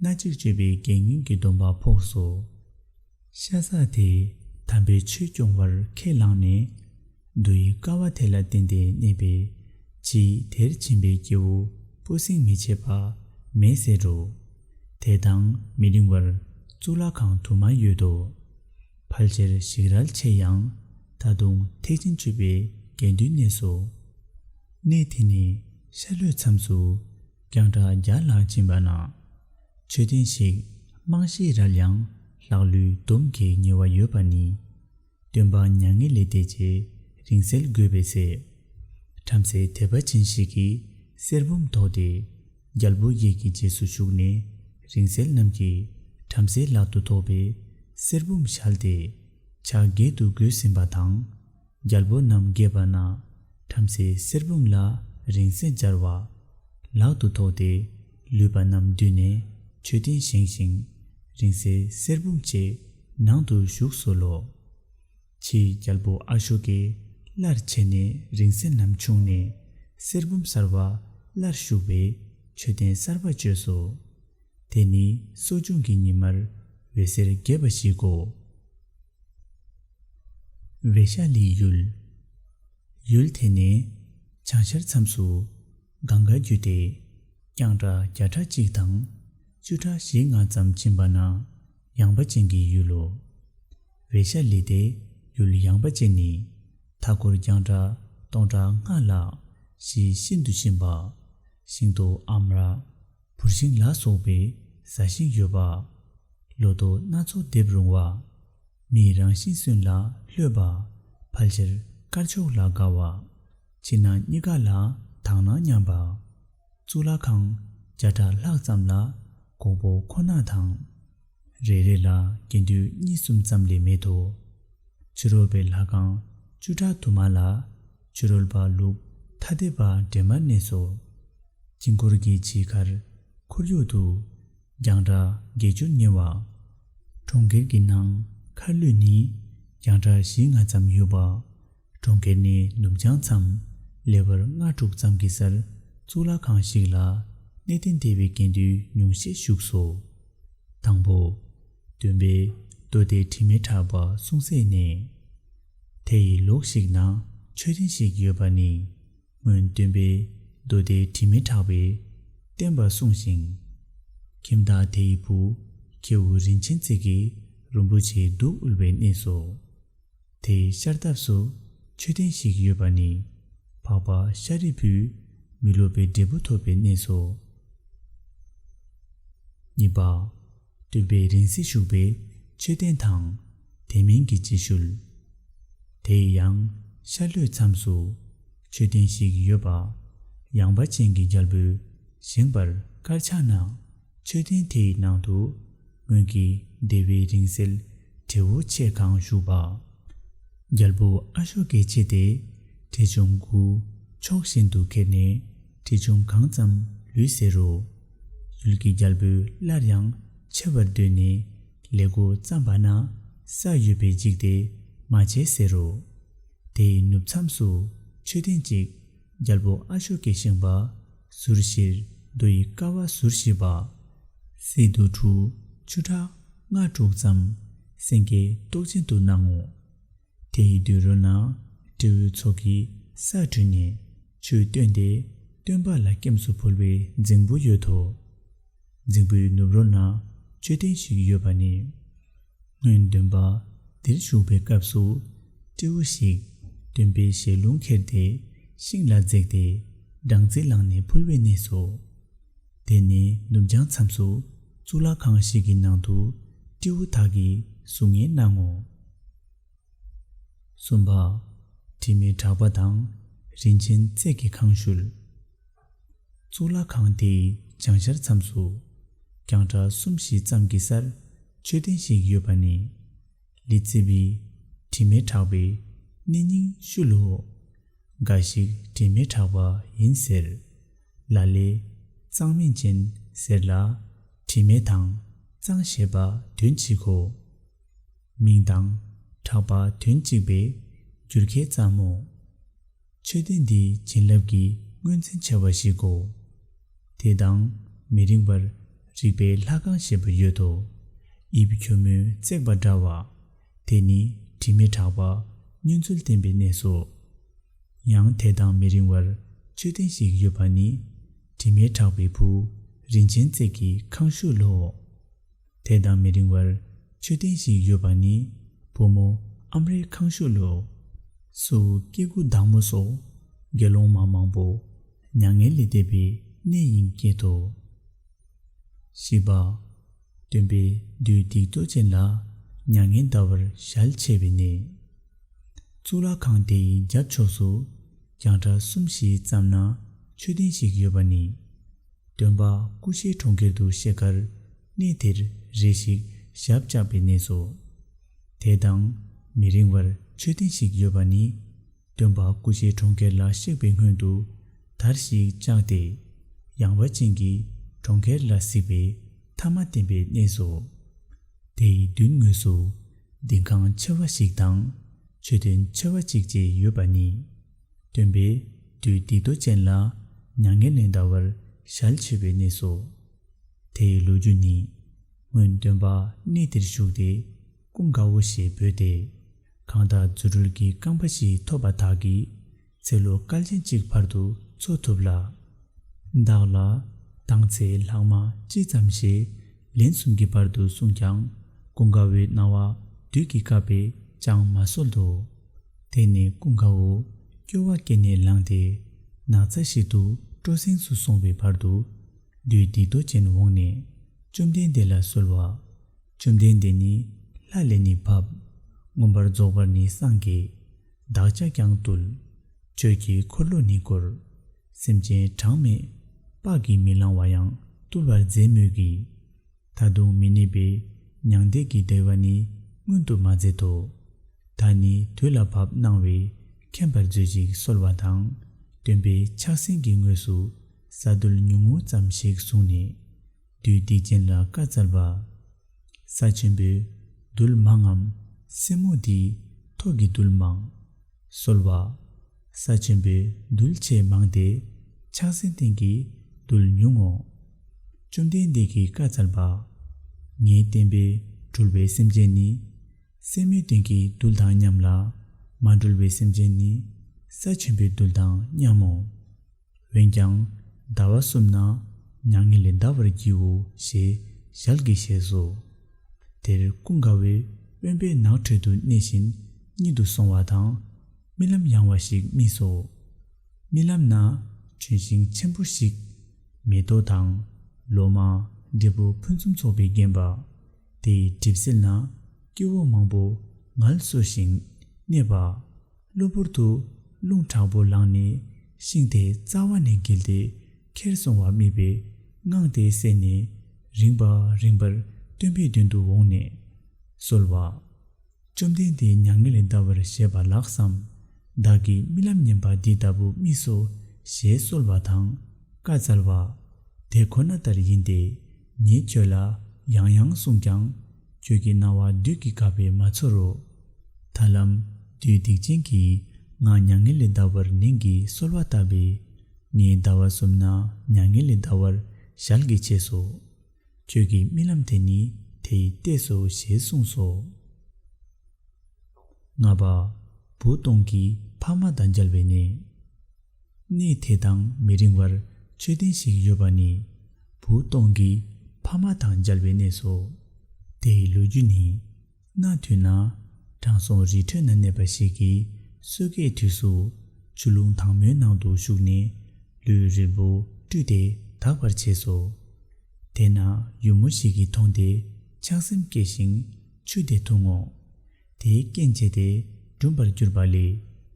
སྣ་གཅིག་གཅོད་པའི་དགེ་བསྙེན་གྱི་སྡོམ་པ་ཕོག་སོ། ཤ་ཟ་དེས་དམ་པའི་ཆོས་སྐྱོང་བར་ཁས་བླངས་ནས། རྡོ་ཡི་ཀ་བ་དེ་ལ་བརྟེན་ཏེ་གནས་པས། ཕྱིས་དེར་ཕྱིན་པའི་སྐྱེ་བོ་སྤུ་ཟིང་མི་བྱེད་པ་མེད་ཟེར་རོ། དེ་དང་མི་འབྲིང་བར་གཙུག་ལག་ཁང་དུ་མ་ཡོད་དོ། ཕལ་ཆེར་ཞིག་རལ་ཆེ་ཡང་། ད་དུང་ཐེག་ཆེན་སྤྱོད་པའི་དགེ་འདུན་གནས་སོ། གནས་དེ་ནས་ཤར་ལྷོའི་མཚམས་སུ་རྒྱང་གྲགས་བརྒྱ་ལྷག་ཕྱིན་པ་ན། མཆོད་རྟེན་ཞིག་རྨང་གཞིས་རལ་ཡང་ལྷག་ལུས་འདོམས་ཀྱི་ཉེ་བ་ཡོད་པ་ནི། སྟོན་པ་མྱ་ངན་ལས་འདས་རྗེས་རིང་བསྲེལ་དགོས་པས་ཟེར། བྲམ་ཟེ་དད་པ་ཅན་ཞིག་གིས་གསེར་བུམ་ཐོགས་ཏེ། རྒྱལ་པོ་བརྒྱད་ཀྱི་རྗེས་སུ་ཞུགས་ནས། རིང་བསྲེལ་རྣམས་ཀྱིས་བྲམ་ཟེའི་ལག་ཏུ་ཐོགས་པའི་གསེར་བུམ་བཞལ་ཏེ། ཕྱག་འགྱེད་དུ་བགོས་ཟིན་པ་དང་། རྒྱལ་པོ་རྣམས་བརྒྱད་པ་ན་བྲམ་ཟེས་གསེར་བུམ་ལ་རིང་བསྲེལ་སྦྱར་བ། ལག་ཏུ་ཐོགས་ཏེ་ལུས་པ་རྣམས་བསྡུས་ནས་མཆོད་རྟེན་བཞེངས་ཤིང་། རིང་བསྲེལ་གསེར་བུམ་བཅས་ནང་དུ་བཞུགས་སོ་ལོ། ཕྱིས་རྒྱལ་པོ་ཨ་ཤོ་ཀས་སླར་ཆད་ནས་རིང་བསྲེལ་རྣམས་ཕྱུང་ནས་གསེར་བུམ་གསར་བ་སླར་བཞུགས་པས་མཆོད་རྟེན་གསར་པ་བཅོས་སོ། དེ་ནི་གསོ་སྦྱོང་གི་ཉི་མར་འོད་ཟེར་རྒྱས་པ་ཞིག་གོ། ཝེ་ཤ་ལིའི་ཡུལ། ཡུལ་དེ་ནི་བྱང་ཤར་མཚམས་སུ་གངྒཱ་བརྒྱུད་དེ། རྒྱང་གྲགས་བརྒྱ་ཕྲག་གཅིག་དང་བཅུ་ཕྲག་བཞི་ལྔ་ཙམ་ཕྱིན་པ་ན་ཡངས་པ་ཅན་གྱི་ཡུལ་ལོ། ཝེ་ཤ་ལི་དེ་ཡུལ་ཡངས་པ་ཅན་ནི། མཐའ་འཁོར་རྒྱང་གྲགས་སྟོང་ཕྲག་ལྔ་ལ་གཞི་ཤིན་ཏུ་ཞིམ་པ། ཤིང་ཏོག་ཨམ་ར། བུར་ཤིང་ལ་སོགས་པའི་བཟའ་ཤིང་ཡོད་པ། ལོ་ཏོག་སྣ་ཚོགས་འདེབས་རུང་བ། མིའི་རང་བཞིན་སུན་ལ་ལྷོད་པ། ཕལ་ཆེར་དཀར་ཕྱོགས་ལ་དགའ་བ། ཕྱི་ནང་གཉིས་ཀ་ལ་དག་སྣང་མཉམ་པ། གཙུག་ལག་ཁང་བརྒྱ་ཕྲག་ལྷག་ཙམ་ལ་གོག་པོ་ཁོ་ན་དང་། རེ་རེ་ལ་དགེ་འདུན་གཉིས་གསུམ་ཙམ་ལས་མེད་དོ། ཕྱི་རོལ་པའི་ལྷ་ཁང་བཅུ་ཕྲག་དུ་མ་ལ་ཕྱི་རོལ་པ་ལུགས་ཐ་དད་པ་འདྲེས་མར་གནས་སོ། དཀྱིལ་འཁོར་གྱི་ཕྱི་ཁར་ཁོར་ཡུག་ཏུ་རྒྱང་གྲགས་བརྒྱད་ཅུར་ཉེ་བ། གྲོང་ཁྱེར་གྱི་ནང་མཁར་ལུད་ནི་རྒྱང་གྲགས་བཞི་ལྔ་ཙམ་ཡོད་པ། གྲོང་ཁྱེར་ནི་ནུབ་བྱང་མཚམས་ལེ་བར་ལྔ་དྲུག་ཙམ་གྱི་སར་གཙུག་ལག་ཁང་ཞིག་ལ་གནས་བརྟན་སྡེ་བའི་དགེ་འདུན་ཉུང་ཤས་བཞུགས་སོ། དང་པོ། སྟོན་པས་མདོ་སྡེ་དྲི་མེད་གྲགས་པ་གསུང་སའི་གནས། དེ་ཡི་ལོགས་ཤིག་ན་མཆོད་རྟེན་ཞིག་ཡོད་པ་ནི། སྔོན་སྟོན་པས་མདོ་སྡེ་དྲི་མེད་གྲགས་པས་བསྟན་པ་གསུངས་ཤིང་། ཁྱིམ་བདག་དེ་ཡི་བུ་ཁྱེའུ་རིན་ཆེན་རྩེ་གིས་རིན་པོ་ཆེའི་གདུགས་དབུལ་བའི་གནས་སོ། དེའི་ཤར་འདབས་སུ་མཆོད་རྟེན་ཞིག་ཡོད་པ་ནི། འཕགས་པ་ཤཱ་རིའི་བུས་མི་སློབ་པའི་འབྲས་བུ་ཐོབ་པའི་གནས་སོ། གཉིས་པ། སྟོན་པའི་རིང་བསྲེལ་བཞུགས་པའི་མཆོད་རྟེན་དང་དེ་མིན་གྱི་རྗེས་ཤུལ། དེ་ཡི་ཡང་ཤར་ལྷོའི་མཚམས་སུ་མཆོད་རྟེན་ཞིག་ཡོད་པ། ཡངས་པ་ཅན་གྱི་རྒྱལ་པོས་བཞེངས་པར་དཀར་ཆག་ན། མཆོད་རྟེན་དེའི་ནང་དུ་སྔོན་གྱི་བདེ་བའི་རིང་བསྲེལ་བྲེ་བོ་ཆེ་གང་བཞུགས་པ། རྒྱལ་པོ་ཨ་ཤོ་ཀའི་ཆེ་སྟེ་བྲེ་ཆུང་དགུ་ཕྱོགས་བཞིན་དུ་ཁྱེར་ནས་བྲེ་ཆུང་གང་ཙམ་ལུས་ཟེར་རོ། ཡུལ་གྱི་རྒྱལ་པོས་སླར་ཡང་ཆེ་བར་འདོད་ནས་ལས་སྒོ་བརྩམས་པ་ན་ས་ཡོད་པས་འཇིགས་ཏེ་མ་བྱས་ཟེར་རོ། དེའི་ནུབ་མཚམས་སུ་མཆོད་རྟེན་གཅིག་རྒྱལ་པོ་ཨ་ཤོ་ཀས་བཞེངས་པ་ཟུར་བཞིར་རྡོ་ཡི་ཀ་བ་ཟུར་བཞི་པ། སྲིད་དུ་གྲུ་ཆུ་ཕྲག་ལྔ་དྲུག་ཙམ་སེང་གེའི་ཏོག་ཅན་དུ་སྣང་ངོ་། དེའི་མདུན་རོལ་ན་སྤྲེའུའི་ཚོགས་ཀྱིས་ས་བྲུས་ནས་ཆུ་བཏོན་ཏེ་སྟོན་པ་ལ་སྐྱེམས་སུ་ཕུལ་བའི་རྫིང་བུ་ཡོད་དོ། རྫིང་བུའི་ནུབ་རོལ་ན་མཆོད་རྟེན་ཞིག་ཡོད་པ་ནི། སྔོན་སྟོན་པ་འདིར་བཞུགས་པའི་སྐབས་སུ་སྤྲེའུ་ཞིག་སྟོན་པའི་ཞལ་ལུང་ཁྱེར་ཏེ་ཤིང་ལ་འཛེགས་ཏེ་སྦྲང་རྩི་བླངས་ནས་ཕུལ་བའི་གནས་སོ། དེ་ནི་ནུབ་བྱང་མཚམས་སུ་གཙུག་ལག་ཁང་ཞིག་གི་ནང་དུ་སྤྲེའུ་དག་གིས་གཟུགས་བརྙན་སྣང་ངོ་། གསུམ་པ། དྲི་མེད་གྲགས་པ་དང་རིན་ཆེན་རྩེ་གི་ཁང་ཤུལ། གཙུག་ལག་ཁང་དེའི་བྱང་ཤར་མཚམས་སུ་རྒྱང་གྲགས་གསུམ་བཞི་ཙམ་གྱི་སར་མཆོད་རྟེན་ཞིག་ཡོད་པ་ནི། ལི་ཙི་བིས་དྲི་མེད་གྲགས་པའི་གནས་རྙིང་ཤུལ་ལུའོ། འགའ་ཞིག་དྲི་མེད་གྲགས་པ་ཡིན་ཟེར། ལ་ལས་གཙང་མིན་ཅན་ཟེར་ལ་དྲི་མེད་དང་གཙང་ཞེས་པ་དོན་གཅིག་གོ། མིང་དང་གྲགས་པ་དོན་གཅིག་པས་བསྒྱུར་ཁས་བརྩམ་མོ། མཆོད་རྟེན་འདིའི་བྱིན་རླབས་ཀྱི་མངོན་ཚན་ཆེ་བ་ཞིག་གོ། དེ་དང་མི་རིང་བར་རིག་པའི་ལྷ་ཁང་ཞེས་པ་ཡོད་དོ། དབྱིབས་ཁྱོད་མོས་བརྩེགས་པ་འདྲ་བ། དེ་ནི་དྲི་མེད་གྲགས་པ་བསྙེན་ཚུལ་བསྟན་པའི་གནས་སོ། ཡང་དེ་དང་མི་རིང་བར་མཆོད་རྟེན་ཞིག་ཡོད་པ་ནི། དྲི་མེད་གྲགས་པའི་བུ་རིན་ཆེན་རྩེ་གི་ཁང་ཤུལ་ལོ། དེ་དང་མི་རིང་བར་མཆོད་རྟེན་ཞིག་ཡོད་པ་ནི། བུ་མོ་ཨམ་རའི་ཁང་ཤུལ་ལོ། སུ་སྐྱེ་དགུ་བདག་མོ་སོགས་དགེ་སློང་མ་མང་པོ་མྱ་ངན་ལས་འདས་པའི་གནས་ཡིན་སྐད་དོ། བཞི་པ། སྟོན་པས་བདུད་སྡིག་ཏོ་ཅན་ལ་མྱ་ངན་འདའ་བར་ཞལ་ཕྱེ་བའི་གནས། གཙུག་ལག་ཁང་དེའི་རྒྱབ་ཕྱོགས་སུ་རྒྱང་གྲགས་གསུམ་བཞི་ཙམ་ན་མཆོད་རྟེན་ཞིག་ཡོད་པ་ནི། སྟོན་པ་ཀུ་ཤའི་གྲོང་ཁྱེར་དུ་གཤེགས་ཁར་གནས་དེར་རེ་ཞིག་ཞབས་བཅགས་པའི་གནས་སོ། དེ་དང་མི་རིང་བར་མཆོད་རྟེན་ཞིག་ཡོད་པ་ནི། སྟོན་པ་ཀུ་ཤའི་གྲོང་ཁྱེར་ལ་གཤེགས་པའི་སྔོན་དུ་དར་ཞིག་བཅགས་ཏེ། ཡངས་པ་ཅན་གྱི་གྲོང་ཁྱེར་ལ་གཟིགས་པའི་མཐའ་མ་བསྟན་པའི་གནས་སོ། དེའི་མདུན་ངོས་སུ་ལྡིང་ཁང་ཆེ་བ་ཞིག་དང་མཆོད་རྟེན་ཆེ་བ་གཅིག་བཅས་ཡོད་པ་ནི། སྟོན་པས་བདུད་སྡིག་ཏོ་ཅན་ལ་མྱ་ངན་ལས་འདའ་བར་ཞལ་ཕྱེ་བའི་གནས་སོ། དེའི་ལོ་རྒྱུས་ནི། སྔོན་སྟོན་པ་གནས་དེར་བཞུགས་ཏེ་ཀུན་དགའ་བོ་ཞེས་འབོད་དེ། གང་དག་རྫུ་འཕྲུལ་གྱི་རྐང་པ་ཞིག་ཐོབ་པ་དག་གིས་ཚེ་ལོ་བསྐལ་ཆེན་གཅིག་བར་དུ་འཚོ་ཐུབ་ལ། བདག་ལ་དང་ཚེ་ལྷག་མ་ཅི་ཙམ་ཞེས་ལན་གསུམ་གྱི་བར་དུ་གསུངས་ཀྱང་ཀུན་དགའ་བོའི་རྣ་བ་བདུད་ཀྱི་བཀའ་པས་ཅང་མ་གསོལ་ཏོ། དེ་ནས་ཀུན་དགའ་བོ་སྐྱོ་བ་སྐྱེས་ནས་ལངས་ཏེ་ནགས་ཚལ་ཞིག་ཏུ་སྤྲོ་གསེང་སུ་སོང་བའི་བར་དུ་བདུད་སྡིག་ཏོ་ཅན་འོངས་ནས་བཅོམ་ལྡན་འདས་ལ་གསོལ་བ། བཅོམ་ལྡན་འདས་ནི་ལྷ་ལས་ནི་བབས། མངོན་པར་རྫོགས་པར་ནི་སངས་རྒྱས། བདག་ཅག་ཀྱང་བཏུལ། ཆོས་ཀྱི་འཁོར་ལོ་ནི་བསྐོར། སེམས་ཅན་གྲངས་མེད་དཔག་གིས་མི་ལང་བ་ཡང་བཏུལ་བར་མཛད་མོད་ཀྱི། ད་དུང་མི་གནས་པའི་མྱང་འདས་ཀྱི་བདེ་བ་ནི་མངོན་དུ་མ་མཛད་དོ། ད་ནི་དུས་ལ་བབ་གནང་བས་མཁྱེན་པར་མཛོད་ཅིག་གསོལ་བ་དང་། སྟོན་པས་ཕྱག་སེན་གྱི་ངོས་སུ་ས་རྡུལ་ཉུང་ངུ་ཙམ་ཞིག་བཟུང་ནས། བདུད་སྡིག་ཅན་ལ་བཀའ་སྩལ་པ། ས་ཆེན་པོའི་རྡུལ་མང་ངམ། སེན་མོ་འདིའི་ཐོག་གི་རྡུལ་མང་། གསོལ་བ། ས་ཆེན་པོའི་རྡུལ་ཆེས་མང་སྟེ། ཕྱག་སེན་སྟེང་གི་རྡུལ་ཉུང་ངོ་། བཅོམ་ལྡན་འདས་ཀྱིས་བཀའ་སྩལ་པ། ངའི་བསྟན་པས་གྲུལ་པའི་སེམས་ཅན་ནི། སེན་མོའི་སྟེང་གི་རྡུལ་དང་མཉམ་ལ། མ་གྲུལ་བའི་སེམས་ཅན་ནི། ས་ཆེན་པོའི་རྡུལ་དང་མཉམ་མོ། འོན་ཀྱང་ཟླ་བ་གསུམ་ན་མྱ་ངན་ལས་འདའ་བར་བགྱིའོ་ཞེས་ཞལ་གྱིས་བཞེས་སོ། དེར་ཀུན་དགའ་བོས་དབེན་པའི་ནགས་ཁྲོད་དུ་གནས་ཤིང་གཉིད་དུ་སོང་བ་དང་། རྨི་ལམ་ཡང་བ་ཞིག་རྨིས་སོ། རྨི་ལམ་ན་ལྗོན་ཤིང་ཆེན་པོ་ཞིག་མེ་ཏོག་དང་ལོ་མ་འབྲས་བུ་ཕུན་སུམ་ཚོགས་པས་བརྒྱན་པ། དེའི་གྲིབ་བསིལ་ན་སྐྱེ་བོ་མང་པོ་ངལ་གསོ་ཞིང་གནས་པ། གློ་བུར་དུ་རླུང་དྲག་པོ་ལངས་ནས་ཤིང་དེ་རྩ་བ་ནས་འགྱེལ་ཏེ་ཁྱེར་སོང་བ་རྨིས་པས་དངངས་ཏེ་བསད་ནས་ རིམ་པ་རིམ་པར་སྟོན་པའི་མདུན་དུ་འོངས་ནས་གསོལ་བ། བཅོམ་ལྡན་འདས་མྱ་ངན་ལས་འདའ་བར་བཞེད་པ་ལགས་སམ། བདག་གིས་རྨི་ལམ་ངན་པ་འདི་ལྟ་བུ་རྨིས་སོ་ཞེས་གསོལ་བ་དང་བཀའ་སྩལ་བ། དེ་ཁོ་ན་ལྟར་ཡིན་ཏེ། ངས་ཁྱོད་ལ་ཡང་ཡང་གསུངས་ཀྱང་། ཁྱོད་ཀྱི་རྣ་བ་བདུད་ཀྱིས་བཀབ་པས་མ་ཚོར་རོ། ད་ལམ་བདུད་སྡིག་ཅན་གྱིས་ང་མྱ་ངན་ལས་འདའ་བར་ནན་གྱིས་གསོལ་བ་བཏབ་པས། ངས་ཟླ་བ་གསུམ་ན་མྱ་ངན་ལས་འདའ་བར་ཞལ་གྱིས་བྱས་སོ། ཁྱོད་ཀྱི་རྨི་ལམ་དེ་ནི་དེ་ཡི་ལྟས་སོ་ཞེས་གསུངས་སོ། ལྔ་པ། བུ་སྟོང་གི་ཕ་མ་དང་མཇལ་བའི་གནས། གནས་དེ་དང་མི་རིང་བར་མཆོད་རྟེན་ཞིག་ཡོད་པ་ནི། བུ་སྟོང་གི་ཕ་མ་དང་མཇལ་བའི་གནས་སོ། དེའི་ལོ་རྒྱུས་ནི། གནའ་དུས་ན། དྲང་སྲོང་རི་ཁྲོད་ན་གནས་པ་ཞིག་གིས་སོས་ཀའི་དུས་སུ་ཆུ་ཀླུང་དྭངས་མོའི་ནང་དུ་ཞུགས་ནས་ལུས་རིལ་པོ་བཀྲུས་ཏེ་དག་པར་བྱས་སོ། དེ་ན་ཡུ་མོ་ཞིག་གིས་མཐོང་སྟེ་ཆགས་སེམས་སྐྱེས་ཤིང་ཆུ་དེ་འཐུང་ངོ་། དེའི་རྐྱེན་བྱས་ཏེ་འབྲུམ་པར་གྱུར་པ་ལས་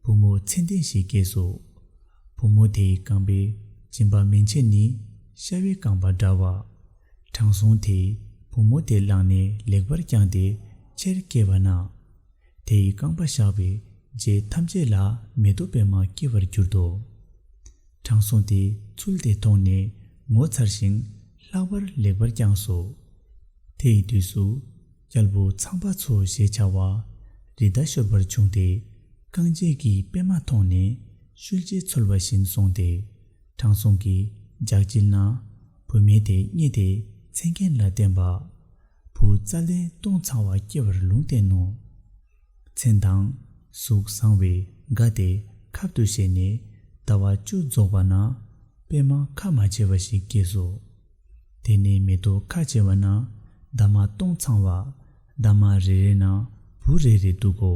བུ་མོ་མཚན་ལྡན་ཞིག་སྐྱེས་སོ། བུ་མོ་དེའི་རྐང་པའི་འཇིམ་པ་མན་ཆད་ནི་ཤ་བའི་རྐང་པ་འདྲ་བ། དྲང་སྲོང་དེས་བུ་མོ་དེ་བླངས་ནས་ལེགས་པར་བསྐྱངས་ཏེ་ཆེར་བསྐྱེད་པ་ན། དེའི་རྐང་པ་བཤགས་པས་རྗེ་ཐམས་ཅད་ལ་མེ་ཏོག་པད་མ་སྐྱེ་བར་གྱུར་ཏོ། དྲང་སྲོང་དེས་ཚུལ་དེ་མཐོང་ནས་ངོ་མཚར་ཞིང་ལྷག་པར་ལེགས་པར་བསྐྱངས་སོ། དེའི་དུས་སུ་རྒྱལ་པོ་ཚངས་པ་མཚོ་ཞེས་བྱ་བ་རི་མཐའ་ཤོར་བར་བྱུང་སྟེ། རྐང་རྗེས་ཀྱི་པད་མ་མཐོང་ནས་ཤུལ་རྗེས་འཚོལ་བ་བཞིན་སོང་སྟེ། དྲང་སྲོང་གི་ལྗགས་དཀྱིལ་ན་བུད་མེད་དེ་རྙེད་དེ་མཚན་མཁན་ལ་བསྟན་པ། བུ་རྩ་ལྡན་སྟོང་ཚང་བ་སྐྱེ་བར་ལུང་བསྟན་ནོ། མཚན་དང་གཟུགས་བཟང་བས་དགའ་སྟེ་ཁབ་ཏུ་བཞེས་ནས་ཟླ་བ་བཅུ་རྫོགས་པ་ན་པད་མ་ཁ་མ་ཕྱེ་བ་ཞིག་སྐྱེས་སོ། དེ་ནས་མེ་ཏོག་ཁ་ཕྱེ་བ་ན་འདབ་མ་སྟོང་ཚང་བ། འདབ་མ་རེ་རེ་ན་བུ་རེ་རེ་འདུག་གོ།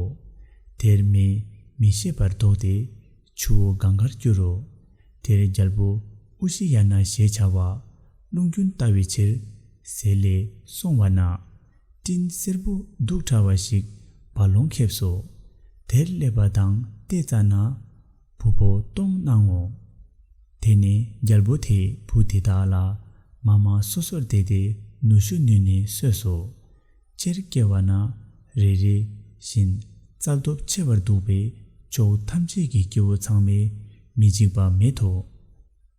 དེར་མེ་མི་ཤེས་པར་དོགས་ཏེ་ཆུ་བོ་གངྒཱར་བསྐྱུར་རོ། དེར་རྒྱལ་པོ་ཨུ་ཤི་ཡ་ན་ཞེས་བྱ་བ་རླུང་རྒྱུན་ལྟ་བའི་ཕྱིར་ཟེར་ལས་སོང་བ་ན། སྤྲིན་སེར་པོ་གདུགས་ཕྲ་བ་ཞིག་བ་ལོང་ཁེབས་སོ། དེར་སླེབས་པ་དང་ཏེ་ཙ་ན་བུ་ཕོ་སྟོང་སྣང་ངོ་། དེ་ནས་རྒྱལ་པོ་དེས་བུ་དེ་དག་ལ་མ་མ་སོ་སོར་བསྡད་དེ་ནུ་ཞོ་བསྣུན་ནས་གསོས་སོ། ཆེར་སྐྱེ་བ་ན་རེ་རེ་བཞིན་རྩལ་སྟོབས་ཆེ་བར་འདུག་པས་ཕྱོགས་ཐམས་ཅད་ཀྱི་སྐྱེ་བོ་ཚང་མས་མི་འཇིགས་པ་མེད་དོ།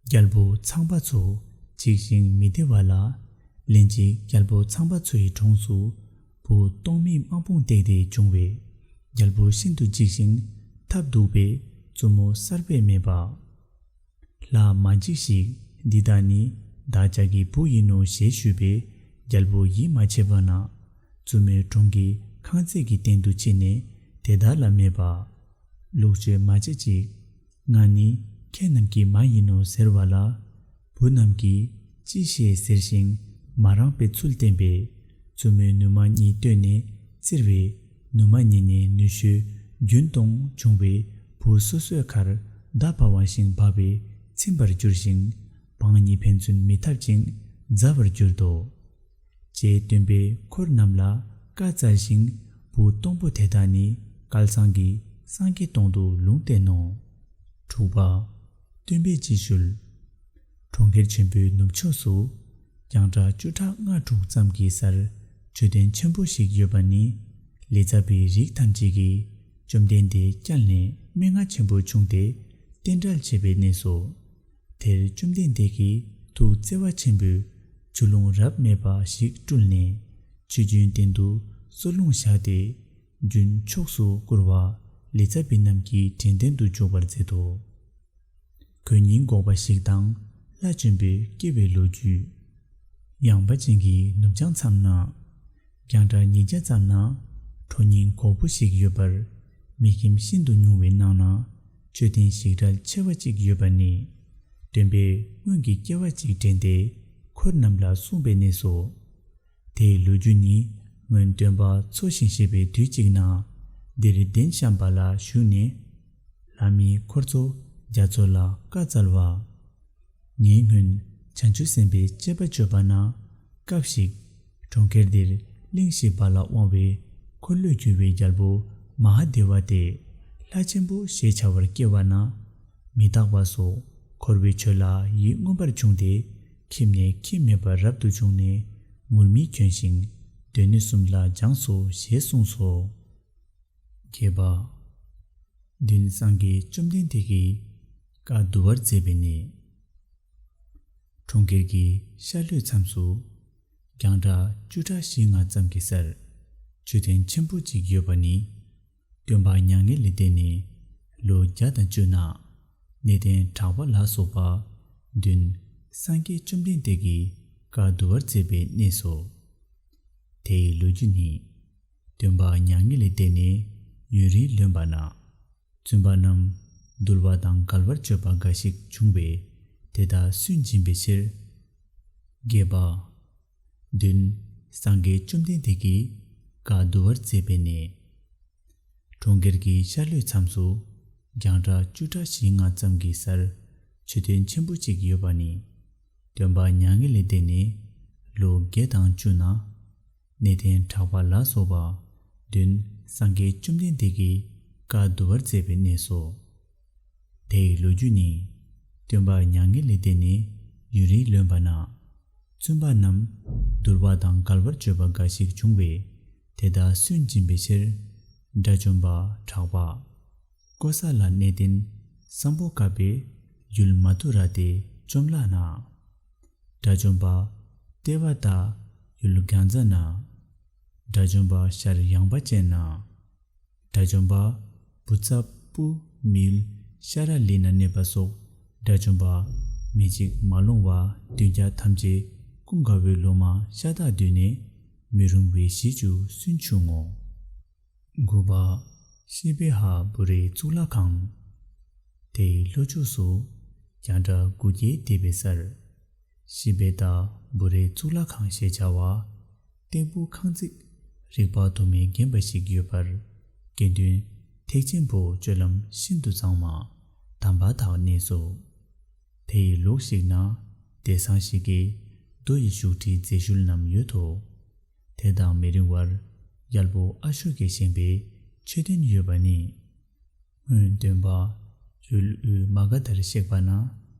རྒྱལ་པོ་ཚངས་པ་མཚོ་འཇིགས་ཤིང་མི་བདེ་བ་ལ། ལན་ཅིག་རྒྱལ་པོ་ཚངས་པ་མཚོ་ཡི་གྲོངས་སུ་བུ་སྟོང་མི་དམག་དཔུང་བཏེགས་ཏེ་བྱུང་བས། རྒྱལ་པོ་ཤིན་ཏུ་འཇིགས་ཤིང་འཐབ་འདུག་པས་བཙུན་མོ་གསར་པས་སྨྲས་པ། ལྷ་མ་འཇིགས་ཤིག། འདི་དག་ནི་བདག་ཅག་གི་བུ་ཡིན་ནོ་ཞེས་ཞུས་པས་རྒྱལ་པོ་ཡིད་མ་ཆེས་པ་ན། བཙུན་མོའི་གྲོང་གི་ཁང་བརྩེགས་ཀྱི་སྟེང་དུ་ཕྱིན་ནས་དེ་དག་ལ་སྨྲས་པ། ལོག་སྤྱོད་མ་བྱེད་ཅིག། ང་ནི་ཁྱེད་རྣམས་ཀྱི་མ་ཡིན་ནོ་ཟེར་བ་ལ། བུ་རྣམས་ཀྱིས་ཅི་ཤེས་ཟེར་ཞིང་མ་རངས་པའི་ཚུལ་བསྟན་པས། བཙུན་མོའི་ནུ་མ་གཉིས་བཏོན་ནས་བཙིར་བས། ནུ་མ་གཉིས་ནས་ནུ་ཞོའི་རྒྱུན་གཏོང་བྱུང་བས། བུ་སོ་སོའི་ཁར་མདའ་བབས་པ་བཞིན་བབས་པས་ཚིམ་པར་གྱུར་ཞིང་། བང་གཉིས་ཕན་ཚུན་མི་འཐབ་ཅིང་མཛའ་བར་གྱུར་ཏོ། ཅེས་སྟོན་པས་འཁོར་རྣམས་ལ་བཀའ་སྩལ་ཞིང་། བུ་སྟོང་པོ་དེ་དག་ནི་བསྐལ་བཟང་གི་སངས་རྒྱས་སྟོང་དུ་ལུང་བསྟན་ནོ། དྲུག་པ། སྟོན་པའི་སྤྱི་ཞུལ། གྲོང་ཁྱེར་ཆེན་པོའི་ནུབ་ཕྱོགས་སུ། རྒྱང་གྲགས་བཅུ་ཕྲག་ལྔ་དྲུག་ཙམ་གྱི་སར་མཆོད་རྟེན་ཆེན་པོ་ཞིག་ཡོད་པ་ནི། ལི་ཙ་བིའི་རིགས་ཐམས་ཅད་ཀྱིས་བཅོམ་ལྡན་འདས་བསྐྱངས་ནས་སྨྲེ་སྔགས་ཆེན་པོ་ཕྱུང་སྟེ་རྟེན་འབྲེལ་བྱེད་པའི་གནས་སོ། དེར་བཅོམ་ལྡན་འདས་ཀྱིས་ཐུགས་བརྩེ་བ་ཆེན་པོས་ཆུ་ཀླུང་རབ་མེད་པ་ཞིག་སྤྲུལ་ནས་ཆུ་རྒྱུན་སྟེང་དུ་སྲོ་ལུང་བཞག་སྟེ། རྒྱུན་ཕྱོགས་སུ་བསྐོར་བ་ལི་ཙ་བི་རྣམས་ཀྱི་དྲན་རྟེན་དུ་འཇོག་པར་མཛད་དོ། གོས་རྙིང་འགོག་པ་ཞིག་དང་ལྷ་བཅོམ་པའི་སྐྱེ་བའི་ལོ་རྒྱུས། ཡངས་པ་ཅན་གྱི་ནུབ་བྱང་མཚམས་ན། རྒྱང་གྲགས་ཉིས་བརྒྱ་ཙམ་ན་ཁྲོ་རྙིང་གོག་པོ་ཞིག་ཡོད་པར། མི་ཁྱིམ་ཤིན་ཏུ་ཉུང་བའི་ནང་ན་མཆོད་རྟེན་ཞིག་གྲལ་ཆེ་བ་ཅིག་ཡོད་པ་ནི། སྟོན་པས་སྔོན་གྱི་སྐྱེ་བ་ཅིག་དྲན་ཏེ་འཁོར་རྣམས་ལ་གསུངས་པའི་གནས་སོ། དེའི་ལོ་རྒྱུས་ནི། སྔོན་སྟོན་པ་འཚོ་ཞིང་གཞེས་པའི་དུས་གཅིག་ན། འདིར་གདན་བཤམས་པ་ལ་བཞུགས་ནས། ལྷ་མིའི་འཁོར་ཚོགས་རྒྱ་མཚོ་ལ་བཀའ་སྩལ་བ། ངས་སྔོན་བྱང་ཆུབ་སེམས་དཔའི་སྤྱད་པ་སྤྱོད་པ་ན། སྐབས་ཤིག་གྲོང་ཁྱེར་འདིར་གླིང་བཞི་པ་ལ་དབང་བའི་འཁོར་ལོས་སྒྱུར་བའི་རྒྱལ་པོ་མ་ཧཱ་དེ་བ་སྟེ། ལྷ་ཆེན་པོ་ཞེས་བྱ་བར་སྐྱེ་བ་ན། མི་རྟག་པ་སོགས་འཁོར་བའི་ཆོས་ལ་ཡིད་མངོན་པར་བྱུང་སྟེ། ཁྱིམ་ནས་ཁྱིམ་མེད་པར་རབ་ཏུ་བྱུང་ནས། ངུར་སྨྲིག་གྱོན་ཞིང་སྡེ་སྣོད་གསུམ་ལ་སྦྱངས་སོ་ཞེས་གསུངས་སོ། བརྒྱད་པ། མདུན་སངས་རྒྱས་བཅོམ་ལྡན་འདས་ཀྱིས་བཀའ་བསྡུ་བར་མཛད་པའི་གནས། གྲོང་ཁྱེར་གྱི་ཤར་ལྷོའི་མཚམས་སུ་རྒྱང་གྲགས་བཅུ་ཕྲག་བཞི་ལྔ་ཙམ་གྱི་སར་མཆོད་རྟེན་ཆེན་པོ་གཅིག་ཡོད་པ་ནི། སྟོན་པ་མྱ་ངན་ལས་འདས་ནས་ལོ་བརྒྱ་དང་བཅུ་ན་གནས་བརྟན་གྲགས་པ་ལ་སོགས་པ་བདུན་སངས་རྒྱས་བཅོམ་ལྡན་འདས་ཀྱིས་བཀའ་བསྡུ་བར་མཛད་པའི་གནས་སོ། དེའི་ལོ་རྒྱུས་ནི། སྟོན་པ་མྱ་ངན་ལས་འདས་ནས་ཡུན་རིང་ལོན་པ་ན། བཙུན་པ་རྣམས་འདུལ་བ་དང་འགལ་བར་སྤྱོད་པ་འགའ་ཞིག་བྱུང་བས་དེ་དག་སུན་འབྱིན་པའི་ཕྱིར། བརྒྱད་པ། བདུན་སངས་རྒྱས་བཅོམ་ལྡན་འདས་ཀྱིས་བཀའ་བསྡུ་བར་མཛད་པའི་གནས། གྲོང་ཁྱེར་གྱི་ཤར་ལྷོའི་མཚམས་སུ་རྒྱང་གྲགས་བཅུ་ཕྲག་བཞི་ལྔ་ཙམ་གྱི་སར་མཆོད་རྟེན་ཆེན་པོ་གཅིག་ཡོད་པ་ནི། སྟོན་པ་མྱ་ངན་ལས་འདས་ནས་ལོ་བརྒྱད་དང་བཅུ་ན། གནས་བརྟན་གྲགས་པ་ལ་སོགས་པ་བདུན་སངས་རྒྱས་བཅོམ་ལྡན་འདས་ཀྱིས་བཀའ་བསྡུ་བར་མཛད་པའི་གནས་སོ། དེའི་ལོ་རྒྱུས་ནི། སྟོན་པ་མྱ་ངན་ལས་འདས་ནས་ཡུན་རིང་ལོན་པ་ན། བཙུན་པ་རྣམས་འདུལ་བ་དང་འགལ་བར་སྤྱོད་པ་འགའ་ཞིག་བྱུང་བས་དེ་དག་སུན་འབྱིན་པའི་ཕྱིར། དགྲ་བཅོམ་པ་གྲགས་པ། ཀོ་ས་ལ་གནས་བརྟན་སམ་བྷོ་ཊ་པའི་ཡུལ་མ་ཐུ་ར་སྟེ་བཅོམ་བརླག་ན། དགྲ་བཅོམ་པ་ཏེ་ཝ་ཏཱ་ཡུལ་གྷ་ཛ་ན། དགྲ་བཅོམ་པ་ཤར་ཡངས་པ་ཅན་ན། དགྲ་བཅོམ་པ་བུ་ཚ་པུ་མི་ཡུལ་ཤ་ར་ལི་ན་གནས་པ་སོགས་དགྲ་བཅོམ་པ་མི་གཅིག་མ་ལོང་བ་བདུན་བརྒྱ་ཐམས་ཅད་ཀུན་དགའ་བོའི་སློབ་མ་ཤ་སྟག་བསྡུས་ནས་མི་རུང་བའི་གཞི་བཅུ་སུན་ཕྱུང་ངོ་། དགུ་པ། ཤི་བེ་ཧ་བུ་རའི་གཙུག་ལག་ཁང་། དེའི་ལྷོ་ཕྱོགས་སུ་རྒྱང་གྲགས་དགུ་བརྒྱའི་འདས་པའི་སར། ཤི་བེ་ཏ་བུ་རའི་གཙུག་ལག་ཁང་ཞེས་བྱ་བ། སྟེགས་བུ་ཁང་བརྩེགས་རིག་པ་དུ་མས་བརྒྱན་པ་ཞིག་ཡོད་པར། དགེ་འདུན་ཐེག་ཆེན་པོ་སྤྱོད་ལམ་ཤིན་ཏུ་གཙང་མ་དམ་པ་དག་གནས་སོ། དེ་ཡི་ལོགས་ཤིག་ན་བདེ་གསང་ཞིག་གི་རྡོ་ཡི་བཞུགས་ཁྲིའི་རྫས་ཤུལ་རྣམས་ཡོད་དོ། དེ་དང་མི་རིང་བར་རྒྱལ་པོ་ཨ་ཤོ་ཀས་བཞེངས་པའི་མཆོད་རྟེན་ཡོད་པ་ནི། སྔོན་སྟོན་པ་ཡུལ་དབུས་མ་ག་དྷར་གཤེགས་པ་ན།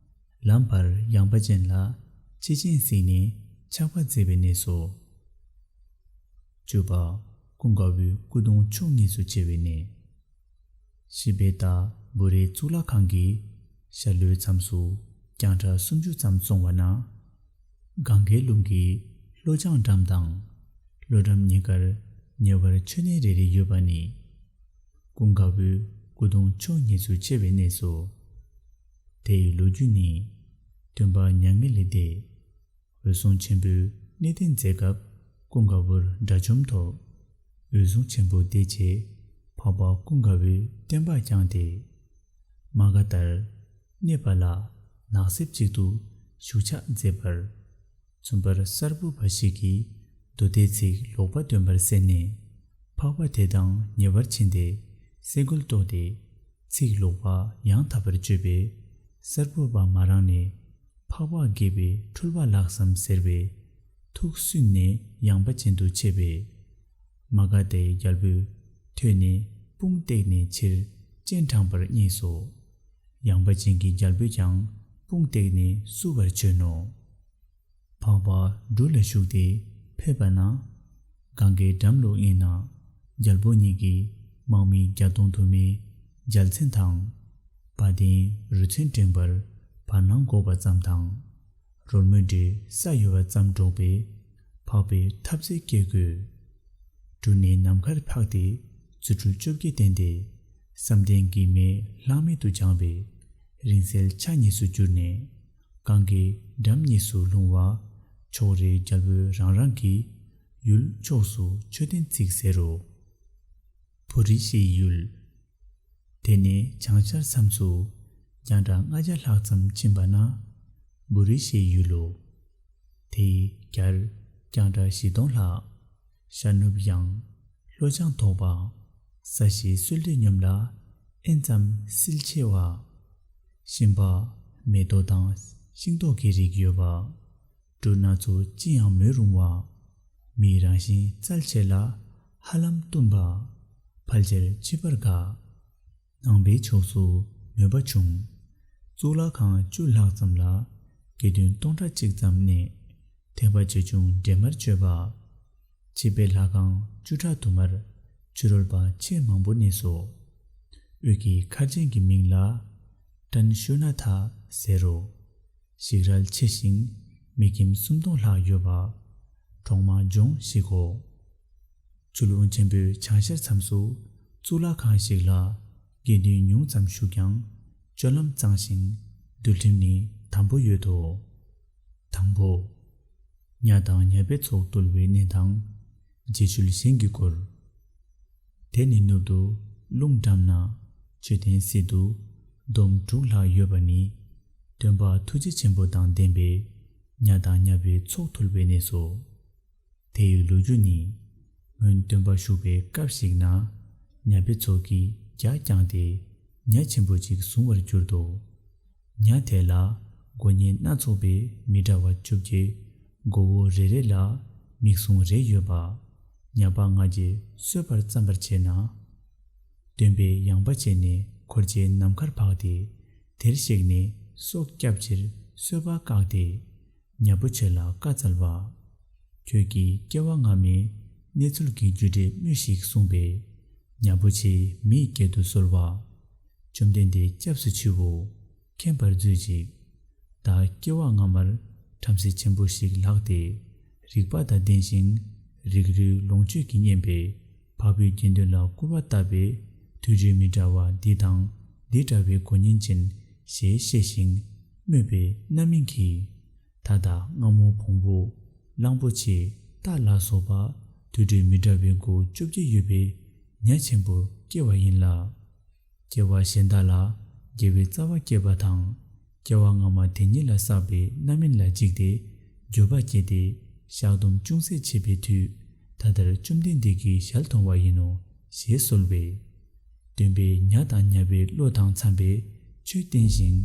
ལམ་བར་ཡངས་པ་ཅན་ལ་ཕྱི་ཆེན་གཟིགས་ནས་ཆགས་པ་མཛད་པའི་གནས་སོ། བཅུ་པ། ཀུན་དགའ་བོའི་སྐུ་གདུང་ཕྱོགས་གཉིས་སུ་ཕྱེ་བའི་གནས། ཤི་བེ་ཏ་བུ་རའི་གཙུག་ལག་ཁང་གི་ཤར་ལྷོའི་མཚམས་སུ་རྒྱང་གྲགས་སུམ་ཅུ་ཙམ་སོང་བ་ན། གངྒཱའི་ཀླུང་གི་ལྷོ་བྱང་འགྲམ་དང་ལྷོ་འགྲམ་གཉིས་ཀར་ཉེ་བར་མཆོད་རྟེན་རེ་རེ་ཡོད་པ་ནི། ཀུན་དགའ་བོའི་སྐུ་གདུང་ཕྱོགས་གཉིས་སུ་ཕྱེ་བའི་གནས་སོ། དེའི་ལོ་རྒྱུས་ནི། སྟོན་པ་མྱ་ངན་ལས་འདས། འོད་སྲུང་ཆེན་པོས་གནས་བརྟན་མཛད་སྐབས་ཀུན་དགའ་བོར་དགྲ་བཅོམ་ཐོབ། འོད་སྲུང་ཆེན་པོ་འདས་རྗེས་འཕགས་པ་ཀུན་དགའ་བོས་བསྟན་པ་བསྐྱངས་ཏེ། མ་ག་དྷར་གནས་པ་ལ་ནགས་གསེབ་ཅིག་ཏུ་བཞུགས་ཕྱག་མཛད་པར། བཙུན་པར་གསར་བུ་པ་ཞིག་གིས་མདོ་སྡེའི་ཚིག་ལོག་པ་སྟོན་པར་གསན་ནས། འཕགས་པ་དེ་དང་ཉེ་བར་ཕྱིན་ཏེ་སེ་གོལ་གཏོགས་ཏེ། ཚིག་ལོག་པ་ཡང་དག་པར་བརྗོད་པས། གསར་བུ་པ་མ་རངས་ནས། འཕགས་པ་དགྱེས་པའི་འཁྲུལ་པ་ལགས་སམ་ཟེར་བས། ཐུགས་སུན་ནས་ཡངས་པ་ཅན་དུ་ཆས་པས། མ་ག་དྷའི་རྒྱལ་པོས་ཐོས་ནས་དཔུང་བཏེགས་ནས་ཕྱིར་སྤྱན་དྲངས་པར་བསྙེལ་སོ། ཡངས་པ་ཅན་གྱི་རྒྱལ་པོས་ཀྱང་དཔུང་བཏེགས་ནས་བསུ་བར་བྱོན་ནོ། འཕགས་པ་འབྲུ་ལ་ཞུགས་ཏེ་ཕེབས་པ་ན། གངྒཱའི་འགྲམ་ལུ་ཨིན་ན་རྒྱལ་པོ་ཉིད་ཀྱིས་དམག་མི་བརྒྱ་སྟོང་དུ་མའི་རྒྱལ་མཚན་དང་། བ་དན་རུ་མཚོན་བསྒྲེངས་པར་བར་སྣང་འགོག་པ་ཙམ་དང་། རོལ་མོའི་སྒྲས་ས་གཡོ་བ་ཙམ་སྒྲོག་པས། འཕགས་པའི་ཐབས་རྩལ་སྐྱེ་དགོས། འབྲུ་ནི་ནམ་མཁར་འཕགས་ཏེ་རྫུ་འཕྲུལ་བཅོ་བརྒྱད་བསྟན་ཏེ། བསམ་གཏན་གྱི་མེ་ལྷག་མེད་དུ་སྦྱངས་པས། རིང་བསྲེལ་ཆ་གཉིས་སུ་གྱུར་ནས། གངྒཱའི་འགྲམ་གཉིས་སུ་ལྷུང་བ། ཕྱོགས་རེའི་རྒྱལ་པོའི་རང་རང་གི་ཡུལ་ཕྱོགས་སུ་མཆོད་རྟེན་བརྩིགས་ཟེར་རོ། བུ་རི་ཤའི་ཡུལ། དེ་ནས་བྱང་ཤར་མཚམས་སུ་རྒྱང་གྲགས་ལྔ་བརྒྱ་ལྷག་ཙམ་ཕྱིན་པ་ན་བུ་རི་ཤའི་ཡུལ་ལོ། དེའི་རྒྱར་རྒྱང་གྲགས་བཞི་སྟོང་ལྷག། ཤར་ནུབ་ཡངས། ལྷོ་བྱང་དོག་པ། ས་གཞི་སོལ་ཏེ་སྙོམས་ལ་ཨེན་ཙམ་བསིལ་ཆེ་བ། ཞིམ་པ། མེ་ཏོག་དང་ཤིང་ཏོག་གི་རིགས་ཡོད་པ། འབྲུ་སྣ་ཚོགས་ཅི་ཡང་མོས་རུང་བ། མིའི་རང་བཞིན་རྩལ་ཆེ་ལ་ཧ་ལམ་གཏུམ་པ། ཕལ་ཆེར་ཕྱི་པར་དགའ། ནང་པའི་ཕྱོགས་སུ་མོས་པ་ཆུང་། གཙུག་ལག་ཁང་བཅུ་ལྷག་ཙམ་ལ་དགེ་འདུན་སྟོང་ཕྲག་གཅིག་ཙམ་གནས། ཐེག་པ་ཆེ་ཆུང་འདྲེས་མར་སྤྱོད་པ། ཕྱི་པའི་ལྷ་ཁང་བཅུ་ཕྲག་དུ་མར་ཕྱི་རོལ་པ་ཆེས་མང་པོ་གནས་སོ། དབུས་ཀྱི་མཁར་ཆེན་གྱི་མིང་ལ་ཏྲན་ཤུ་ན་ཐ་ཟེར་རོ། ཞིག་རལ་ཆེ་ཞིང་མི་ཁྱིམ་སུམ་སྟོང་ལྷག་ཡོད་པ། གྲོག་མ་ལྗོངས་ཤིག་གོ། ཆུ་ཀླུང་ཆེན་པོའི་བྱང་ཤར་མཚམས་སུ་གཙུག་ལག་ཁང་ཞིག་ལ་དགེ་འདུན་ཉུང་ཙམ་བཞུགས་ཀྱང་སྤྱོད་ལམ་གཙང་ཞིང་འདུལ་ཁྲིམས་ནི་དམ་པོ་ཡོད་དོ། དང་པོ། ཉ་དང་ཉ་པའི་ཚོགས་བཏུལ་བའི་གནས་དང་། རྗེས་འཇུག་གཞན་གྱིས་བསྐོར། དེ་ནི་ནུབ་ཏུ་རླུང་འགྲམ་ན་མཆོད་རྟེན་སྲིད་དུ་འདོམ་དྲུག་ལྷག་ཡོད་པ་ནི། སྟོན་པ་ཐུགས་རྗེ་ཆེན་པོ་དང་ལྡན་པས་ཉ་དང་ཉ་པའི་ཚོགས་བཏུལ་བའི་གནས་སོ། དེའི་ལོ་རྒྱུས་ནི། སྔོན་སྟོན་པ་བཞུགས་པའི་སྐབས་ཤིག་ན། ཉ་པའི་ཚོགས་ཀྱིས་རྒྱ་བསྐྱངས་ཏེ་ཉ་ཆེན་པོ་ཅིག་བཟུང་བར་གྱུར་ཏོ། ཉ་དེ་ལ་མགོ་བརྙན་སྣ་ཚོགས་པའི་མི་འདྲ་བ་བཅོ་བརྒྱད། མགོ་བོ་རེ་རེ་ལ་མིག་ཟུང་རེ་ཡོད་པ། ཉ་པ་ལྔ་བརྒྱས་གསོད་པར་བརྩམས་པར་བྱས་ན། སྟོན་པས་ཡངས་པ་བྱས་ནས་འཁོར་བཅས་ནམ་མཁར་འཕགས་ཏེ། དེར་གཤེགས་ནས་སྲོག་སྐྱབས་ཕྱིར་གསོད་པ་བཀག་སྟེ། ཉ་པོ་ཆེ་ལ་བཀའ་སྩལ་པ། ཁྱོད་ཀྱིས་སྐྱེ་བ་སྔ་མའི་གནས་ཚུལ་གྱི་རྒྱུ་འབྲས་སྨྲོས་ཤིག་གསུངས་པས། ཉ་པོ་ཆེས་མིའི་སྐད་དུ་གསོལ་བ། བཅོམ་ལྡན་འདས་སྐྱབས་སུ་མཆིའོ། མཁྱེན་པར་མཛོད་ཅིག། བདག་སྐྱེ་བ་སྔ་མར་བྲམ་ཟེ་ཆེན་པོ་ཞིག་ལགས་ཏེ། རིག་པ་དང་ལྡན་ཞིང་རིགས་རུས་ལོངས་སྤྱོད་ཀྱིས་མཉེན་པས། འཕགས་པའི་དགེ་འདུན་ལ་སྐུར་བ་བཏབ་པས་དུས་རྒྱུན་མི་འདྲ་བ་འདི་དང་འདི་འདྲ་བའི་མགོ་བརྙན་ཅན་ཞེས་བཤད་ཅིང་སྨོད་པའི་རྣམ་སྨིན་གྱིས། ད་ལྟ་རྔ་མོང་བོང་བུ། གླང་པོ་ཆེ། རྟ་ལ་སོགས་པ་དུས་རྒྱུན་མི་འདྲ་བའི་མགོ་བཅོ་བརྒྱད་ཡོད་པའི་ཉ་ཆེན་པོར་སྐྱེ་བ་ཡིན་ལ། སྐྱེ་བ་གཞན་དག་ལ་དགེ་བའི་རྩ་བ་བསྐྱེད་པ་དང་། སྐྱེ་བ་སྔ་མ་དེ་ཉིད་ལ་བསགས་པའི་རྣམ་སྨིན་ལ་འཇིགས་ཏེ་འགྱོད་པ་སྐྱེས་ཏེ་བཤགས་སྡོམ་ཅུང་ཟད་བྱེད་པའི་དུས། ད་ལྟར་བཅོམ་ལྡན་འདས་ཀྱི་ཞལ་མཐོང་བ་ཡིན་ནོ་ཞེས་གསོལ་བས། སྟོན་པས་ཉ་དང་ཉ་པའི་བློ་དང་འཚམས་པའི་ཆོས་བསྟན་ཞིང་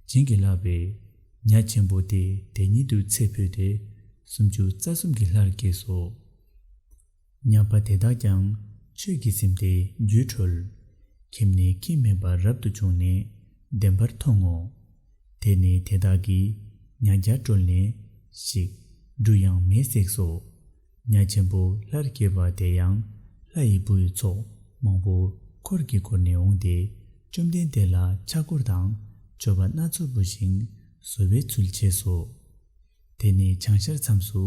བྱིན་གྱིས་བརླབས་པས། ཉ་ཆེན་པོ་དེ་དེ་ཉིད་དུ་ཚེ་འཕོས་ཏེ་སུམ་ཅུ་རྩ་གསུམ་གྱི་ལྷར་སྐྱེས་སོ། ཉ་པ་དེ་དག་ཀྱང་ཆོས་ཀྱིས་ཟིན་ཏེ་རྒྱུད་གྲོལ། ཁྱིམ་ནས་ཁྱིམ་མེད་པར་རབ་ཏུ་བྱུང་ནས་བདེན་པར་མཐོང་ངོ་། དེ་ནས་དེ་དག་གིས་ཉ་བརྒྱ་བཀྲོལ་ནས་ཤིག། འབྲུ་ཡང་མེས་བསྲེགས་སོ། ཉ་ཆེན་པོ་ལྷར་སྐྱེས་པ་དེ་ཡང་ལྷ་ཡི་བུའི་ཚོགས་མང་པོ་འཁོར་གྱིས་བསྐོར་ནས་འོངས་ཏེ་བཅོམ་ལྡན་འདས་ལ་ཕྱག་བཀུར་དང་མཆོད་པ་སྣ་ཚོགས་འབུལ་ཞིང་གསོལ་བའི་ཚུལ་བྱས་སོ། དེ་ནས་བྱང་ཤར་མཚམས་སུ་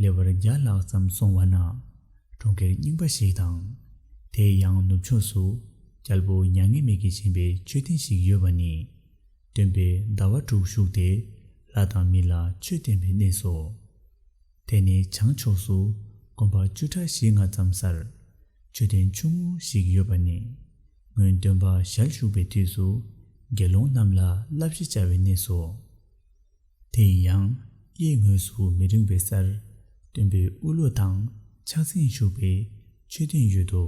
ལེ་བར་བརྒྱ་ལྷག་ཙམ་སོང་བ་ན། གྲོང་ཁྱེར་རྙིང་པ་ཞིག་དང་། དེའི་ཡང་ནུབ་ཕྱོགས་སུ་རྒྱལ་པོ་མྱ་ངན་མེད་ཀྱིས་བཞེངས་པའི་མཆོད་རྟེན་ཞིག་ཡོད་པ་ནི། སྟོན་པས་ཟླ་བ་དྲུག་བཞུགས་ཏེ་ལྷ་དང་མི་ལ་ཆོས་བསྟན་པའི་གནས་སོ། དེ་ནས་བྱང་ཕྱོགས་སུ་དགོན་པ་བཅུ་ཕྲག་བཞི་ལྔ་ཙམ་སར་མཆོད་རྟེན་ཆུང་ངུ་ཞིག་ཡོད་པ་ནི། སྔོན་སྟོན་པ་ཞལ་བཞུགས་པའི་དུས་སུ་དགེ་སློང་རྣམས་ལ་བསླབ་བྱ་བྱ་བའི་གནས་སོ། དེ་ཡང་གཡས་ངོས་སུ་མི་རིང་བའི་སར་སྟོན་པའི་དབུ་ལོ་དང་ཕྱག་མཚན་བཞུགས་པའི་མཆོད་རྟེན་ཡོད་དོ།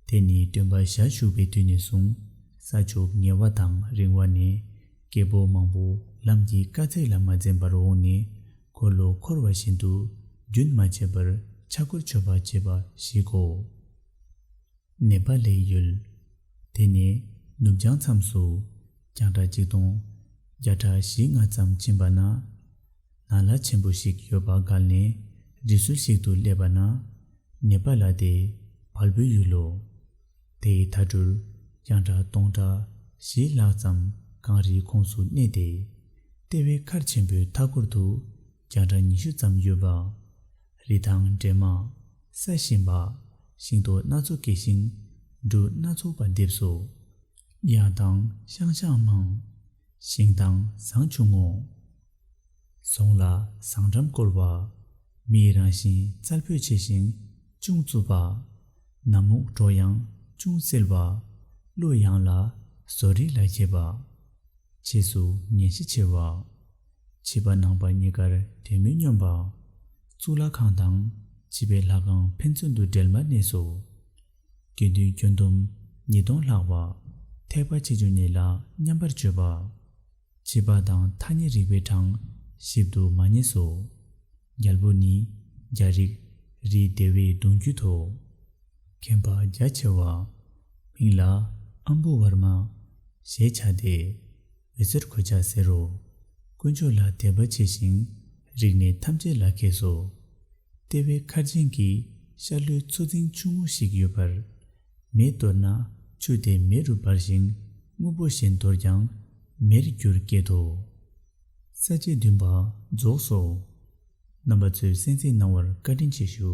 དེ་ནི་སྟོན་པ་ཞལ་བཞུགས་པའི་དུས་ནས་བཟུང་ས་ཕྱོགས་ཉེ་བ་དང་རིང་བ་ནས་སྐྱེ་བོ་མང་པོ་ལམ་གྱི་དཀའ་ཚེགས་ལ་མ་འཛེམས་པར་འོངས་ནས་འཁོར་ལོ་འཁོར་བ་བཞིན་དུ་རྒྱུན་མ་ཆད་པར་ཕྱག་སྐོར་མཆོད་པ་བྱེད་པ་ཞིག་གོ། ནེ་པ་ལའི་ཡུལ། དེ་ནས་ནུབ་བྱང་མཚམས་སུ་རྒྱང་གྲགས་ཆིག་སྟོང་བརྒྱ་ཕྲག་བཞི་ལྔ་ཙམ་ཕྱིན་པ་ན། ནཱ་ལ་ཆེན་པོ་ཞིག་ཡོད་པ་བརྒལ་ནས་རི་སུལ་ཞིག་ཏུ་སླེབས་པ་ན། ནེ་པ་ལ་དེ་བལ་པོའི་ཡུལ་ལོ། དེའི་མཐའ་གྲུར་རྒྱང་གྲགས་སྟོང་ཕྲག་བཞི་ལྷག་ཙམ་གངས་རིའི་ཁོངས་སུ་གནས་ཏེ། ལྟེ་བའི་མཁར་ཆེན་པོའི་མཐའ་སྐོར་དུ་རྒྱང་གྲགས་ཉི་ཤུ་ཙམ་ཡོད་པ། རི་ཐང་འདྲེས་མ། ས་ཞིམ་པ། ཤིང་ཏོག་སྣ་ཚོགས་སྐྱེས་ཤིང་འབྲུ་སྣ་ཚོགས་པ་འདེབས་སོ། གཡང་དང་ཤང་ཤང་མང་། ཤིང་དང་ཟངས་ཆུང་ངུ། ཟོང་ལ་ཟངས་སྦྲམ་བསྐོལ་བ། མིའི་རང་བཞིན་རྩལ་ཕོད་ཆེ་ཞིང་ཅུང་རྩུབ་པ། ནམ་འོག་དྲོ་ཡང་ཅུང་བསིལ་བ། གླུ་དབྱངས་ལ་བཟོ་རིག་ལ་མཁས་པ། ཕྱིས་སུ་ཉན་ཤས་ཆེ་བ། ཕྱི་པ་ནང་པ་གཉིས་ཀར་དོན་མི་སྙོམས་པ། གཙུག་ལག་ཁང་དང་ཕྱི་པའི་ལྷ་ཁང་ཕན་ཚུན་དུ་འབྲེལ་མ་གནས་སོ། དགེ་འདུན་ཁྱོན་བསྡོམས་ཉིས་སྟོང་ལྷག་པ། ཐེག་པ་ཆེ་ཆུང་གཉིས་ལ་མཉམ་པར་སྤྱོད་པ། ཕྱི་པ་དང་ཐ་སྙད་རིག་པའི་གྲངས་ཞིབ་ཏུ་མ་ངེས་སོ། རྒྱལ་པོ་ནི་རྒྱ་རིགས་རི་དེ་བའི་གདུང་རྒྱུད་དོ། མཁན་པ་རྒྱ་ཆེ་བ། མིང་ལ་ཨམ་བུ་ཝར་མ་ཞེས་བྱ་སྟེ། འོད་ཟེར་གོས་ཆ་ཟེར་རོ། དཀོན་མཆོག་ལ་དད་པ་ཆེ་ཞིང་ རིག་གནས་ཐམས་ཅད་ལ་མཁས་སོ། ལྟེ་བའི་མཁར་ཆེན་གྱི་ཤར་ལྷོའི་མཚོ་རྫིང་ཆུང་ངུ་ཞིག་ཡོད་པར། མེ་གཏོར་ན་ཆུ་དེ་མེ་རུ་འབར་ཞིང་དངོས་པོ་གཞན་གཏོར་ཀྱང་མེར་འགྱུར་སྐད་དོ། ས་བཅད་བདུན་པ་རྫོགས་སོ། རྣམ་པ་ཚོས་གསན་གཟིགས་གནང་བར་བཀའ་དྲིན་ཆེ་ཞུ།